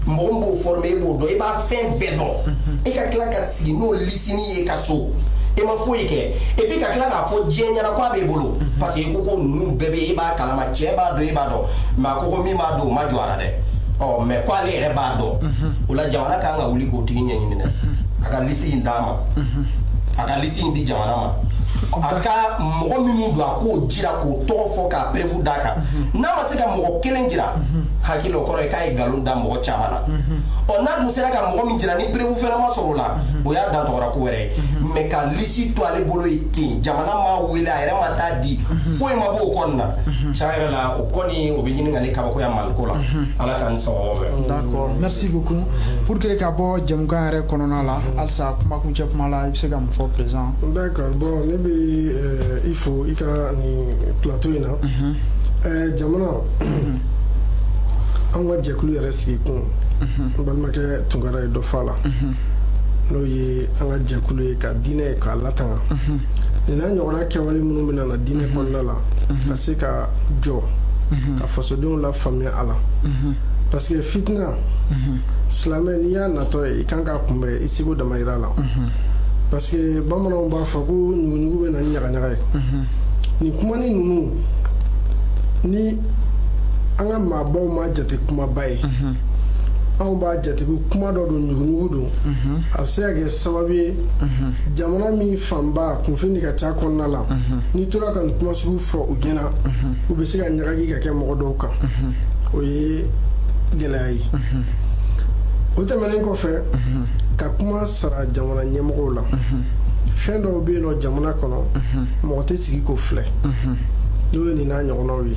B: mɔgɔ min b'o former e b'o dɔn, e b'a fɛn bɛɛ dɔn, e ka tila ka sigi n'o liste ye ka so, e ma foyi kɛ, et puis ka tila k'a fɔ diɲɛ ɲɛna ko a b'e bolo, parce que e ko ko ninnu bɛɛ bɛ e b'a kalama, cɛ b'a dɔn, e b'a dɔn, mais a ko ko min b'a dɔn, o ma jɔ a la dɛ. Ɔ, mais ko ale yɛrɛ b'a dɔn. O la, jamana kan ka wuli k'o tigi ɲɛɲini dɛ, a ka liste in d'a ma, a ka liste in di jamana ma, a ka mɔgɔ minnu don, a k'o jira, k'o tɔgɔ fɔ, k'a preuve d'a kan. N'a ma se ka mɔgɔ kelen jira, hakili o kɔrɔ ye k'a ye nkalon da mɔgɔ caman na. Ɔ, n'a dun sera ka mɔgɔ min jira, ni preuve fɛnɛ ma sɔrɔ o la, o y'a dantɔgɔra ko wɛrɛ ye. Mais ka liste to ale bolo ye ten, jamana ma wele, a yɛrɛ ma taa di, foyi ma bɔ o kɔni na, tiɲɛ yɛrɛ la, o kɔni o bɛ ɲini ka ne kabakoya Maliko la. Ala k'an sababu bɛn.
A: D'accord, merci beaucoup. Pour que ka bɔ jɛmukan yɛrɛ kɔnɔna la, halisa kumakuncɛ kuma la, i bɛ se ka mun fɔ, président?
C: D'accord, bon, ne bɛ i fo i ka nin plateau in na. Jamana, an ka jɛkulu yɛrɛ sigi kun, n balimakɛ Tunkara ye dɔ fɔ a la, n'o ye an ka jɛkulu ye ka diinɛ k'a latanga. Nin n'a ɲɔgɔnna kɛwale minnu bɛ na diinɛ kɔnɔna la, ka se ka jɔ ka fasodenw la faamuya a la, parce que fitina, silamɛ, n'i y'a natɔ ye, i kan k'a kunbɛn i seko damayira la, parce que bamananw b'a fɔ ko ɲuguɲugu bɛ na ni ɲagaɲaga ye. Nin kumani ninnu ni an ka maabaw ma jate kumaba ye, anw b'a jate ko kuma dɔ don, ɲuguɲugu don. A bɛ se ka kɛ sababu ye, jamana min fanba kunfin de ka ca kɔnɔna la, n'i tora ka nin kuma sugu fɔ u ɲɛna, u bɛ se ka ɲagaki ka kɛ mɔgɔ dɔw kan. O ye gɛlɛya ye. O tɛmɛnen kɔfɛ, ka kuma sara jamana ɲɛmɔgɔw la, fɛn dɔw bɛ yen nɔ jamana kɔnɔ, mɔgɔ tɛ sigi k'o filɛ, n'o ye nin n'a ɲɔgɔnnaw ye.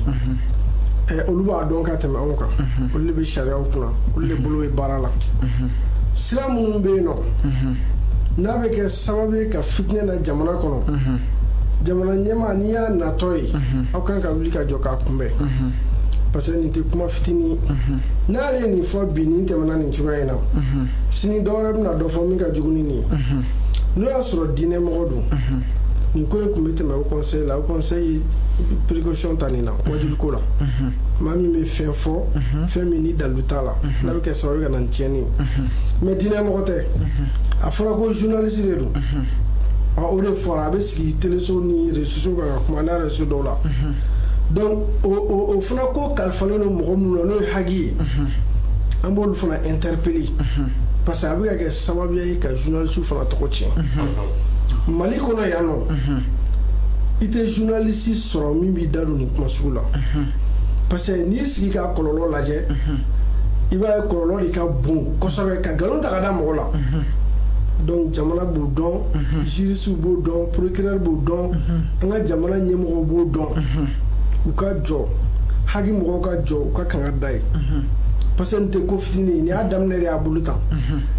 C: Olu b'a dɔn ka tɛmɛ anw kan, olu de bɛ sariyaw kunna, olu de bolo bɛ baara la. Sira minnu bɛ yen nɔ, n'a bɛ kɛ sababu ye ka fitinɛ na jamana kɔnɔ, jamana ɲɛmaa, n'i y'a natɔ ye, aw kan ka wuli ka jɔ k'a kunbɛn, parce que nin tɛ kuma fitinin. N'ale ye nin fɔ bi, nin tɛmɛna nin cogoya in na, sini dɔwɛrɛ bɛna dɔ fɔ min ka jugu ni nin ye. N'o y'a sɔrɔ diinɛ mɔgɔ don, nin ko in tun bɛ tɛmɛ haut conseil la. Haut conseil ye précaution ta nin na wajibi ko la. Maa min bɛ fɛn fɔ, fɛn min ni dalu t'a la, n'a bɛ kɛ sababu ye ka na ni tiɲɛni ye, mais diinɛ mɔgɔ tɛ. A fɔra ko journaliste de don. Ɔ, o de fɔra, a bɛ sigi téléso ni réseaux sociaux kan ka kuma n'a réseau dɔw la. Donc o fana ko kalifalen don mɔgɔ minnu na, n'o ye HAGI ye, an b'olu fana interpeller, parce que a bɛ ka kɛ sababu ye ka journaliste fana tɔgɔ tiɲɛ Mali kɔnɔ yan nɔ. I tɛ journaliste sɔrɔ min b'i da don nin kuma sugu la, parce que n'i sigi k'a kɔlɔlɔ lajɛ. I b'a ye, kɔlɔlɔ de ka bon kosɛbɛ ka nkalon ta ka da mɔgɔ la. Donc jamana b'o dɔn, juristew b'o dɔn, procureur b'o dɔn, an ka jamana ɲɛmɔgɔw b'o dɔn. U ka jɔ, haki mɔgɔw ka jɔ, u ka kanga da ye, parce que nin tɛ ko fitinin ye. Nin y'a daminɛ de y'a bolo tan.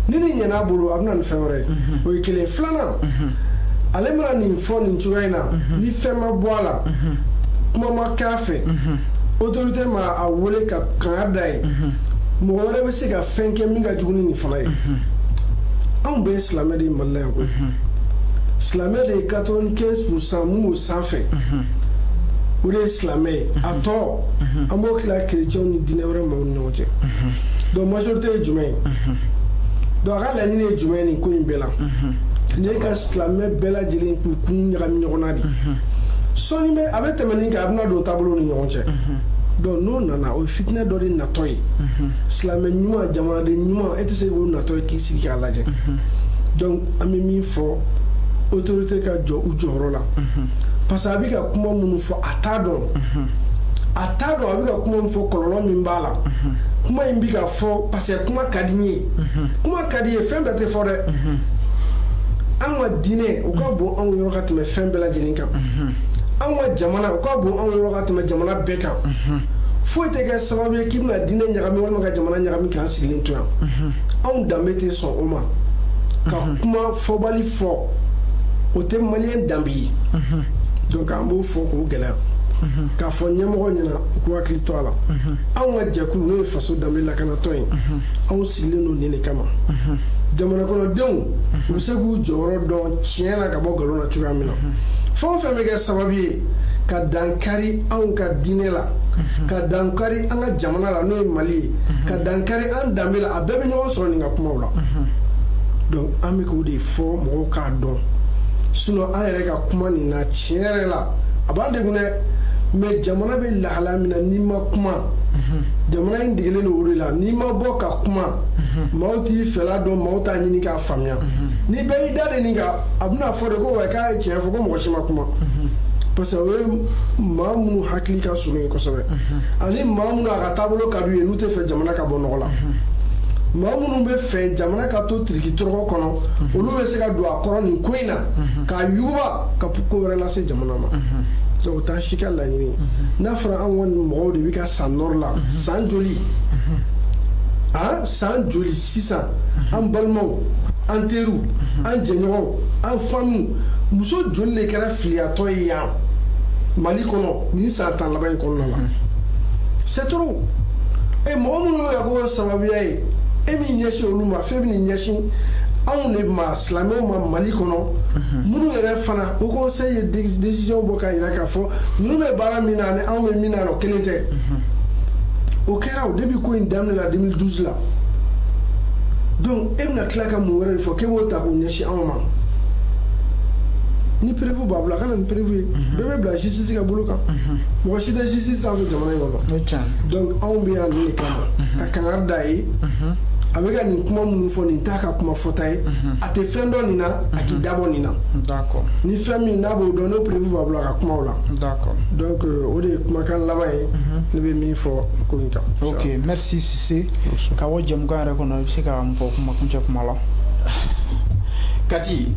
C: Ni nin ɲɛna a bolo, a bɛ na ni fɛn wɛrɛ ye. O ye kelen. Filanan, ale mana nin fɔ nin cogoya in na, ni fɛn ma bɔ a la, kuma ma k'a fɛ, autorité ma a wele ka kanga da ye, mɔgɔ wɛrɛ bɛ se ka fɛn kɛ min ka jugu ni nin fana ye. Anw bɛɛ ye silamɛ de ye Mali la yan koyi. Silamɛ de ye 95 % mun b'o sanfɛ, o de ye silamɛ ye. A tɔ, an b'o tila chrétiens ni diinɛ wɛrɛ maaw ni ɲɔgɔn cɛ. Donc majorité ye jumɛn ye? Donc a ka laɲini ye jumɛn ye nin ko in bɛɛ la? Nin ye ka silamɛ bɛɛ lajɛlen k'u kun ɲagami ɲɔgɔn na de. Sɔɔni bɛ a bɛ tɛmɛ nin kan, a bɛna don taabolo ni ɲɔgɔn cɛ. Donc n'o nana, o ye fitinɛ dɔ de natɔ ye. Silamɛ ɲuman, jamanaden ɲuman, e tɛ se k'o natɔ ye k'i sigi k'a lajɛ. Donc an bɛ min fɔ, autorité ka jɔ u jɔyɔrɔ la, parce que a bɛ ka kuma minnu fɔ, a t'a dɔn, a t'a dɔn a bɛ ka kuma min fɔ, kɔlɔlɔ min b'a la. Kuma in bɛ ka fɔ parce que kuma ka di n ye, kuma ka di ye, fɛn bɛɛ tɛ fɔ dɛ. An ka diinɛ, o ka bon anw yɔrɔ ka tɛmɛ fɛn bɛɛ lajɛlen kan. Anw ka jamana, o ka bon anw yɔrɔ ka tɛmɛ jamana bɛɛ kan. Foyi tɛ kɛ sababu ye k'i bɛna diinɛ ɲagami walima ka jamana ɲagami k'an sigilen to yan. Anw danbe tɛ sɔn o ma. Ka kuma fɔbali fɔ, o tɛ maliyɛn danbe ye. Donc an b'o fɔ k'o gɛlɛya k'a fɔ ɲɛmɔgɔ ɲɛna, u k'u hakili to a la. Anw ka jɛkulu, n'o ye Faso Danbe Lakanatɔ ye, anw sigilen don nin de kama. Jamana kɔnɔdenw, u bɛ se k'u jɔyɔrɔ dɔn tiɲɛ na ka bɔ nkalon na cogoya min na. Fɛn o fɛn bɛ kɛ sababu ye ka dankari anw ka diinɛ la, ka dankari an ka jamana la, n'o ye Mali ye, ka dankari an danbe la, a bɛɛ bɛ ɲɔgɔn sɔrɔ nin ka kumaw la. Donc an bɛ k'o de fɔ mɔgɔw k'a dɔn. Sinon an yɛrɛ ka kuma nin na, tiɲɛ yɛrɛ la, a b'an degun dɛ. Mais jamana bɛ lahalaya min na, n'i ma kuma, jamana in degelen don o de la. N'i ma bɔ ka kuma, maaw t'i fɛla dɔn, maaw t'a ɲini k'a faamuya. Ni bɛɛ y'i da de nin kan, a bɛna fɔ de ko wa k'a ye tiɲɛ fɔ, ko mɔgɔ si ma kuma, parce que o ye maa minnu hakili ka surun ye kosɛbɛ, ani maa minnu a ka taabolo ka d'u ye, n'u tɛ fɛ jamana ka bɔ nɔgɔ la. Maa minnu bɛ fɛ jamana ka to tiriki tɔrɔkɔ kɔnɔ, olu bɛ se ka don a kɔrɔ nin ko in na k'a yuguba ka ko wɛrɛ lase jamana ma. Donc o t'an si ka laɲini ye. N'a fɔra anw ka mɔgɔw de bɛ ka san nord la san joli, ah, san joli sisan, an balimaw, an teriw, an jɛɲɔgɔnw, an famiw, muso joli de kɛra filiyatɔ ye yan Mali kɔnɔ nin san 10 laban in kɔnɔna la? C'est trop. E mɔgɔ minnu bɛ ka k'o sababuya ye, e min ɲɛsin olu ma, fɛn bɛ nin ɲɛsin anw de ma, silamɛw ma Mali kɔnɔ, minnu yɛrɛ fana, Haut Conseil ye décision bɔ k'a jira k'a fɔ ninnu bɛ baara min na ani anw bɛ min na, o kelen tɛ. O kɛra o depuis ko in daminɛ la 2012 la. Donc e bɛna tila ka mun wɛrɛ de fɔ k'e b'o ta k'o ɲɛsin anw ma? Ni preuve b'a bolo, a ka na ni preuve ye. Bɛɛ bɛ bila justice ka bolo kan, mɔgɔ si tɛ justice sanfɛ jamana in kɔnɔ. Donc anw bɛ yan nin de kama, ka kangari da ye. A bɛ ka nin kuma minnu fɔ, nin t'a ka kuma fɔta ye. A tɛ fɛn dɔn nin na, a k'i dabɔ nin na. Ni fɛn min n'a b'o dɔn, n'o preuve b'a bolo, a ka kuma o la. Donc o de ye kumakan laban ye ne bɛ min fɔ ko in kan.
A: Ok, merci Cissé. Ka bɔ jɛmukan yɛrɛ kɔnɔ, i bɛ se ka mun fɔ kuma kuncɛ kuma la?
D: Kati,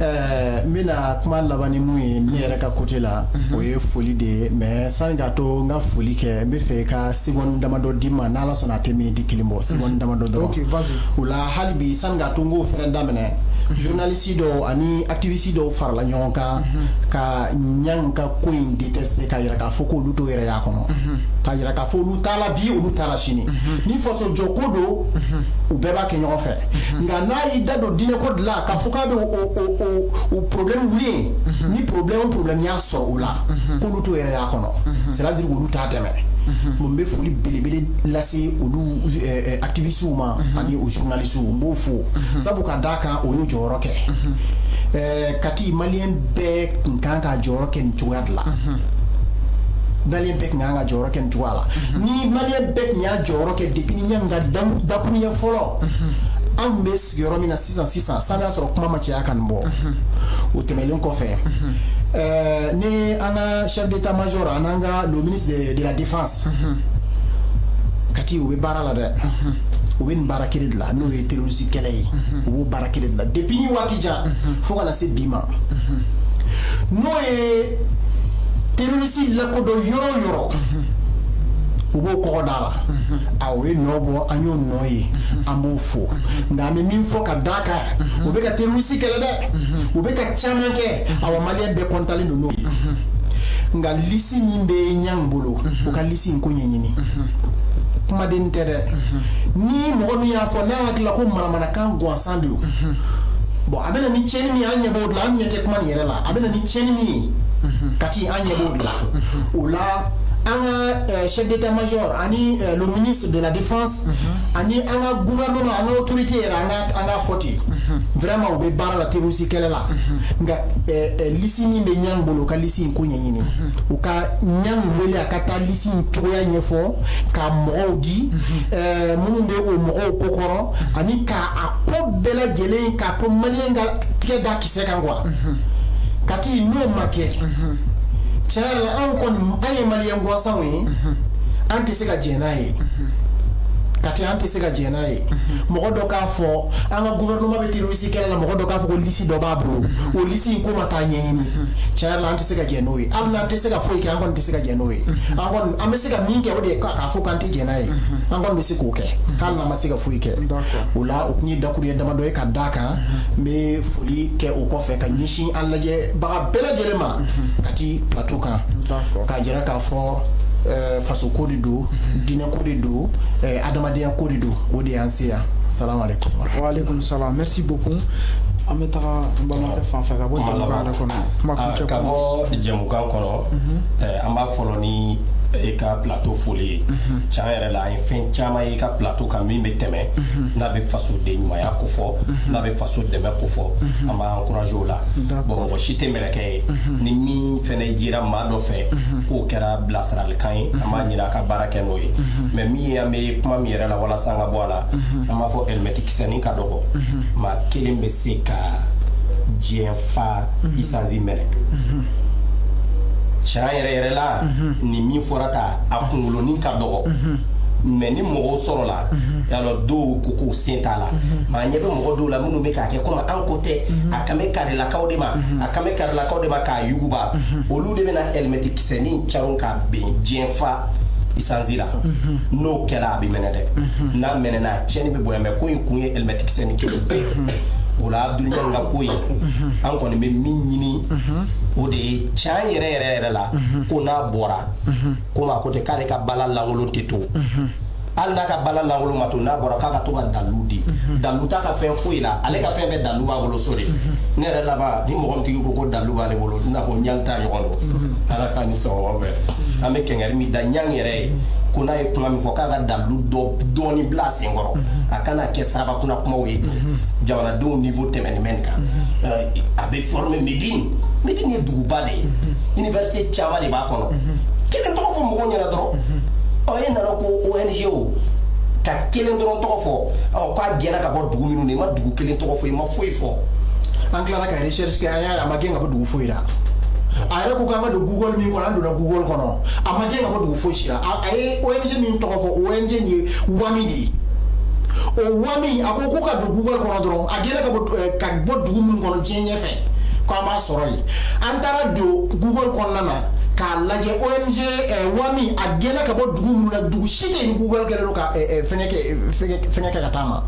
D: n bɛna kuma laban ni mun ye ne yɛrɛ ka côté la, o ye foli de ye. Mais sani k'a to n ka foli kɛ, n bɛ fɛ ka seconde damadɔ d'i ma. N'Ala sɔnna, a tɛ minute kelen bɔ, seconde damadɔ dɔrɔn.
A: Ok, vas-y.
D: O la, hali bi, sani k'a to n k'o fɛnɛ daminɛ, journaliste dɔw ani activiste dɔw farala ɲɔgɔn kan ka Ɲang ka ko in détester, k'a yira k'a fɔ k'olu t'o yɛrɛ y'a kɔnɔ, k'a yira k'a fɔ olu t'a la bi, olu t'a la sini. Ni faso jɔ ko don, u bɛɛ b'a kɛ ɲɔgɔn fɛ. Nka n'a y'i da don diinɛ ko de la, k'a fɔ k'a bɛ o problème wuli yen, ni problème o problème y'a sɔrɔ o la, k'olu t'o yɛrɛ y'a kɔnɔ, c'est à dire olu t'a dɛmɛ. Mun bɛ foli belebele lase olu activistes ma ani o journalistes, n b'o fo, sabu ka d'a kan o y'u jɔyɔrɔ kɛ. Kati, maliyɛn bɛɛ tun kan ka jɔyɔrɔ kɛ nin cogoya de la. Maliyɛn bɛɛ tun kan ka jɔyɔrɔ kɛ nin cogoya la. Ni maliyɛn bɛɛ tun y'a jɔyɔrɔ kɛ depuis ni Ɲang ka dakuruɲɛ fɔlɔ, anw bɛ sigiyɔrɔ min na sisan sisan, san y'a sɔrɔ kuma ma caya ka nin bɔ. O tɛmɛnen kɔfɛ, ni an ka chef d'état major ani an ka le ministre de la Défense ka Kati, u bɛ baara la dɛ. U bɛ nin baara kelen de la, n'o ye terroriste kɛlɛ ye. U b'o baara kelen de la depuis ni waati jan fo ka na se bi ma. N'o ye terroriste lakodɔn yɔrɔ o yɔrɔ, u b'o kɔgɔ da la. A o ye nɔ bɔ, an y'o nɔ ye, an b'o fo. Nka an bɛ min fɔ ka d'a kan, u bɛ ka terroriste kɛlɛ dɛ, u bɛ ka caman kɛ. Awa, maliyɛn bɛɛ kɔntalen don n'o ye. Nka liste min bɛ Ɲang bolo, u ka liste in ko ɲɛɲini. Kumaden tɛ dɛ. Ni mɔgɔ min y'a fɔ n'a hakili la ko manamanakan gansan de don, bon, a bɛ na ni tiɲɛni min ye, an ɲɛ b'o de la. An ɲɛ tɛ kuma nin yɛrɛ la. A bɛ na ni tiɲɛni min ye, Kati, an ɲɛ b'o de la. O la, an ka chef d'état-major ani le ministre de la Défense ani an ka gouvernement, an ka autorité yɛrɛ, an ka fɔ ten, vraiment, u bɛ baara la terroriste kɛlɛ la. Nka liste min bɛ Ɲang bolo, u ka liste in ko ɲɛɲini. U ka Ɲang wele, a ka taa liste in cogoya ɲɛfɔ, ka mɔgɔw di minnu bɛ o mɔgɔw ko kɔrɔ, ani ka a ko bɛɛ lajɛlen k'a to maliyɛn ka tigɛ da kisɛ kan quoi. Kati, n'o ma kɛ, tiɲɛ yɛrɛ la, anw kɔni, an ye maliyɛn gansanw ye, an tɛ se ka jɛn n'a ye. Kati, an tɛ se ka jɛn n'a ye. Mɔgɔ dɔ k'a fɔ an ka gouvernement bɛ terroriste kɛlɛ la, mɔgɔ dɔ k'a fɔ ko liste dɔ b'a bolo, o liste in ko ma taa ɲɛɲini, tiɲɛ yɛrɛ la, an tɛ se ka jɛn n'o ye. Hali n'an tɛ se ka foyi kɛ, an kɔni tɛ se ka jɛn n'o ye. An kɔni, an bɛ se ka min kɛ, o de ye k'a fɔ k'an tɛ jɛn n'a ye. An kɔni bɛ se k'o kɛ hali n'an ma se ka foyi kɛ. O la, o tun ye dakuruɲɛ damadɔ ye ka d'a kan. N bɛ foli kɛ o kɔfɛ ka ɲɛsin an lajɛbaga bɛɛ lajɛlen ma Kati plateau kan, k'a jira k'a fɔ faso ko de don, diinɛ ko de don, adamadenya ko de don. O de y'an se yan. Salamu aleykum.
A: Waaleykum salam, merci beaucoup. An bɛ taga n balimakɛ fan fɛ ka bɔ jɛmukan yɛrɛ kɔnɔ, kuma kuncɛ.
B: Ka bɔ jɛmukan kɔnɔ, an b'a fɔlɔ ni e ka plateau foli ye. Tiɲɛ yɛrɛ la, an ye fɛn caman ye i ka plateau kan min bɛ tɛmɛ, n'a bɛ fasoden ɲumanya kofɔ, n'a bɛ faso dɛmɛ kofɔ. An b'an encourager o la. Bon, mɔgɔ si tɛ mɛlɛkɛ ye. Ni min fɛnɛ jira maa dɔ fɛ k'o kɛra bilasiralikan ye, an b'a ɲini a ka baara kɛ n'o ye. Mais min ye, an bɛ kuma min yɛrɛ la walasa an ka bɔ a la, an b'a fɔ ɛlimɛti kisɛnin ka dɔgɔ. Maa kelen bɛ se ka diɲɛ fa essence mɛnɛ. Tiɲɛ yɛrɛ yɛrɛ la, nin min fɔra ta, a kunkolonin ka dɔgɔ. Mais ni mɔgɔw sɔrɔla yalɔ, dɔw ko k'u sen t'a la. Maa ɲɛ bɛ mɔgɔ dɔw la minnu bɛ k'a kɛ komi an ko tɛ, a kan bɛ karilakaw de ma, a kan bɛ karilakaw de ma k'a yuguba. Olu de bɛna ɛlimɛti kisɛnin caron k'a ben diɲɛ fa essence la. N'o kɛra, a bɛ mɛnɛ dɛ. N'a mɛnɛna, a tiɲɛni bɛ bonya. Mais ko in kun ye ɛlimɛti kisɛnin kelen pe. O la, Abdul Ɲang ka ko in, an kɔni bɛ min ɲini, o de ye tiɲɛ yɛrɛ yɛrɛ yɛrɛ la, ko n'a bɔra, komi a ko ten k'ale ka bala lankolon tɛ to, hali n'a ka bala lankolon ma to, n'a bɔra k'a ka to ka dalilu di. Dalilu t'a ka fɛn foyi la. Ale ka fɛn bɛɛ dalilu b'a bolo so de. Ne yɛrɛ laban, ni mɔgɔ min tigi ko ko dalilu b'ale bolo, n n'a fɔ Ɲang t'a ɲɔgɔn don. Ala k'a ni sɔgɔma fɛ. An bɛ kɛngɛri min da Ɲang yɛrɛ ye, ko n'a ye kuma min fɔ, k'a ka dalilu dɔ dɔɔni bila a sen kɔrɔ, a kana kɛ saraba kunna kumaw ye ten. Jamanadenw niveau tɛmɛnen bɛ nin kan. A bɛ former Médine. Médine ye duguba de ye, université caman de b'a kɔnɔ. Kelen tɔgɔ fɔ mɔgɔw ɲɛna dɔrɔn. Ɔ, e nana ko ONG, o ka kelen dɔrɔn tɔgɔ fɔ. Ɔ, k'a gɛnna ka bɔ dugu minnu na, i ma dugu kelen tɔgɔ fɔ, i ma foyi fɔ.
D: An tilala ka recherche kɛ, an y'a ye a ma gɛn ka bɔ dugu foyi la. A yɛrɛ ko k'an ka don Google min kɔnɔ, an donna Google kɔnɔ, a ma gɛn ka bɔ dugu foyi si la. A ye ONG min tɔgɔ fɔ, ONG nin ye WAMY de ye. O WAMY, a ko ko ka don Google kɔnɔ dɔrɔn, a gɛnna ka bɔ dugu minnu kɔnɔ diɲɛ ɲɛfɛ, k'an b'a sɔrɔ yen. An taara don Google kɔnɔna na k'a lajɛ, ONG WAMY, a gɛnna ka bɔ dugu minnu na, dugu si tɛ yen ni Google kɛlen don ka fɛngɛ kɛ ka taa ma.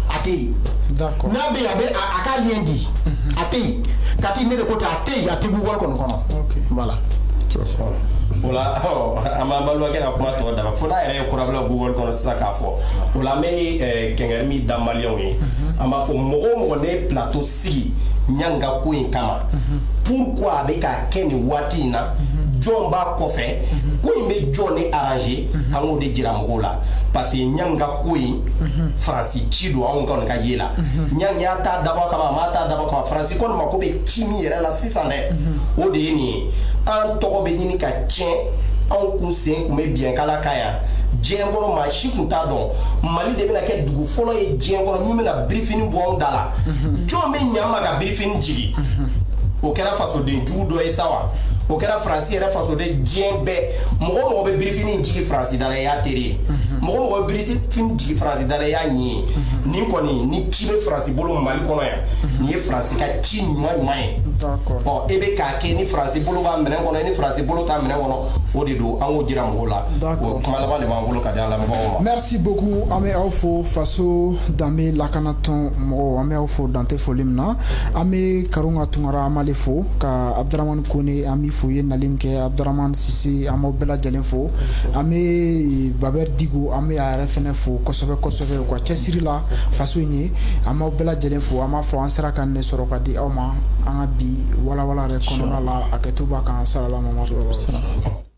D: A tɛ yen. N'a bɛ yen, a bɛ a k'a lien di. A tɛ yen, Kati. Ne de ko ten, a tɛ yen, a tɛ Google kɔni kɔnɔ. Voilà.
B: O la, an b'an balimakɛ ka kuma tɔ dafa fo n'a yɛrɛ ye kurabila Google kɔnɔ sisan k'a fɔ. O la, an bɛ kɛngɛri min da maliyɛnw ye, an b'a fɔ mɔgɔ o mɔgɔ ne ye plateau sigi Ɲang ka ko in kama, pourquoi a bɛ k'a kɛ nin waati in na, jɔn b'a kɔfɛ, ko in bɛ jɔn de arranger, an k'o de jira mɔgɔw la. Parce que Ɲang ka ko in, Faransi ci don anw kɔni ka ye la. Ɲang y'a ta dabɔ kama, a m'a ta dabɔ kama, Faransi kɔni mako bɛ ci min yɛrɛ la sisan dɛ, o de ye nin ye. An tɔgɔ bɛ ɲini ka tiɲɛ. Anw kun sen kun bɛ biɲɛkala kan yan diɲɛ kɔnɔ, maa si kun t'a dɔn Mali de bɛna kɛ dugu fɔlɔ ye diɲɛ kɔnɔ min bɛna birifini bɔ anw da la. Jɔn bɛ ɲa ma ka birifini jigi? O kɛra fasoden jugu dɔ ye sa wa? O kɛra Faransi yɛrɛ fasoden. Diɲɛ bɛɛ, mɔgɔ o mɔgɔ bɛ birifini jigi Faransi da la, i y'a teri ye. Mɔgɔ o mɔgɔ ye birifini jigin Faransi da la, i y'a ɲɛ ye. Nin kɔni, ni ci bɛ Faransi bolo Mali kɔnɔ yan, nin ye Faransi ka ci ɲuman ɲuman ye. Ɔ, e bɛ k'a kɛ ni Faransi bolo b'a minɛn kɔnɔ, ni Faransi bolo t'a minɛn kɔnɔ, o de don. An k'o jira mɔgɔw la. O kuma laban de b'an bolo ka di an lamɛnbagaw ma.
A: Merci beaucoup. An bɛ aw fo, Faso Danbe Lakanatɔn mɔgɔw. An bɛ aw fo dante foli min na. An bɛ Karunga Tunkara, an b'ale fo, ka Abdramane Kone, an b'i fo, i ye nali min kɛ. Abdramane Sise, an b'aw bɛɛ lajɛlen fo. An bɛ Babɛri Digo, an bɛ a yɛrɛ fɛnɛ fo kosɛbɛ kosɛbɛ u ka cɛsiri la faso in ye. An b'aw bɛɛ lajɛlen fo. An b'a fɔ an sera ka nin sɔrɔ ka di aw ma an ka bi walawala yɛrɛ kɔnɔna la. A kɛto b'a kan. Salala Mamadu.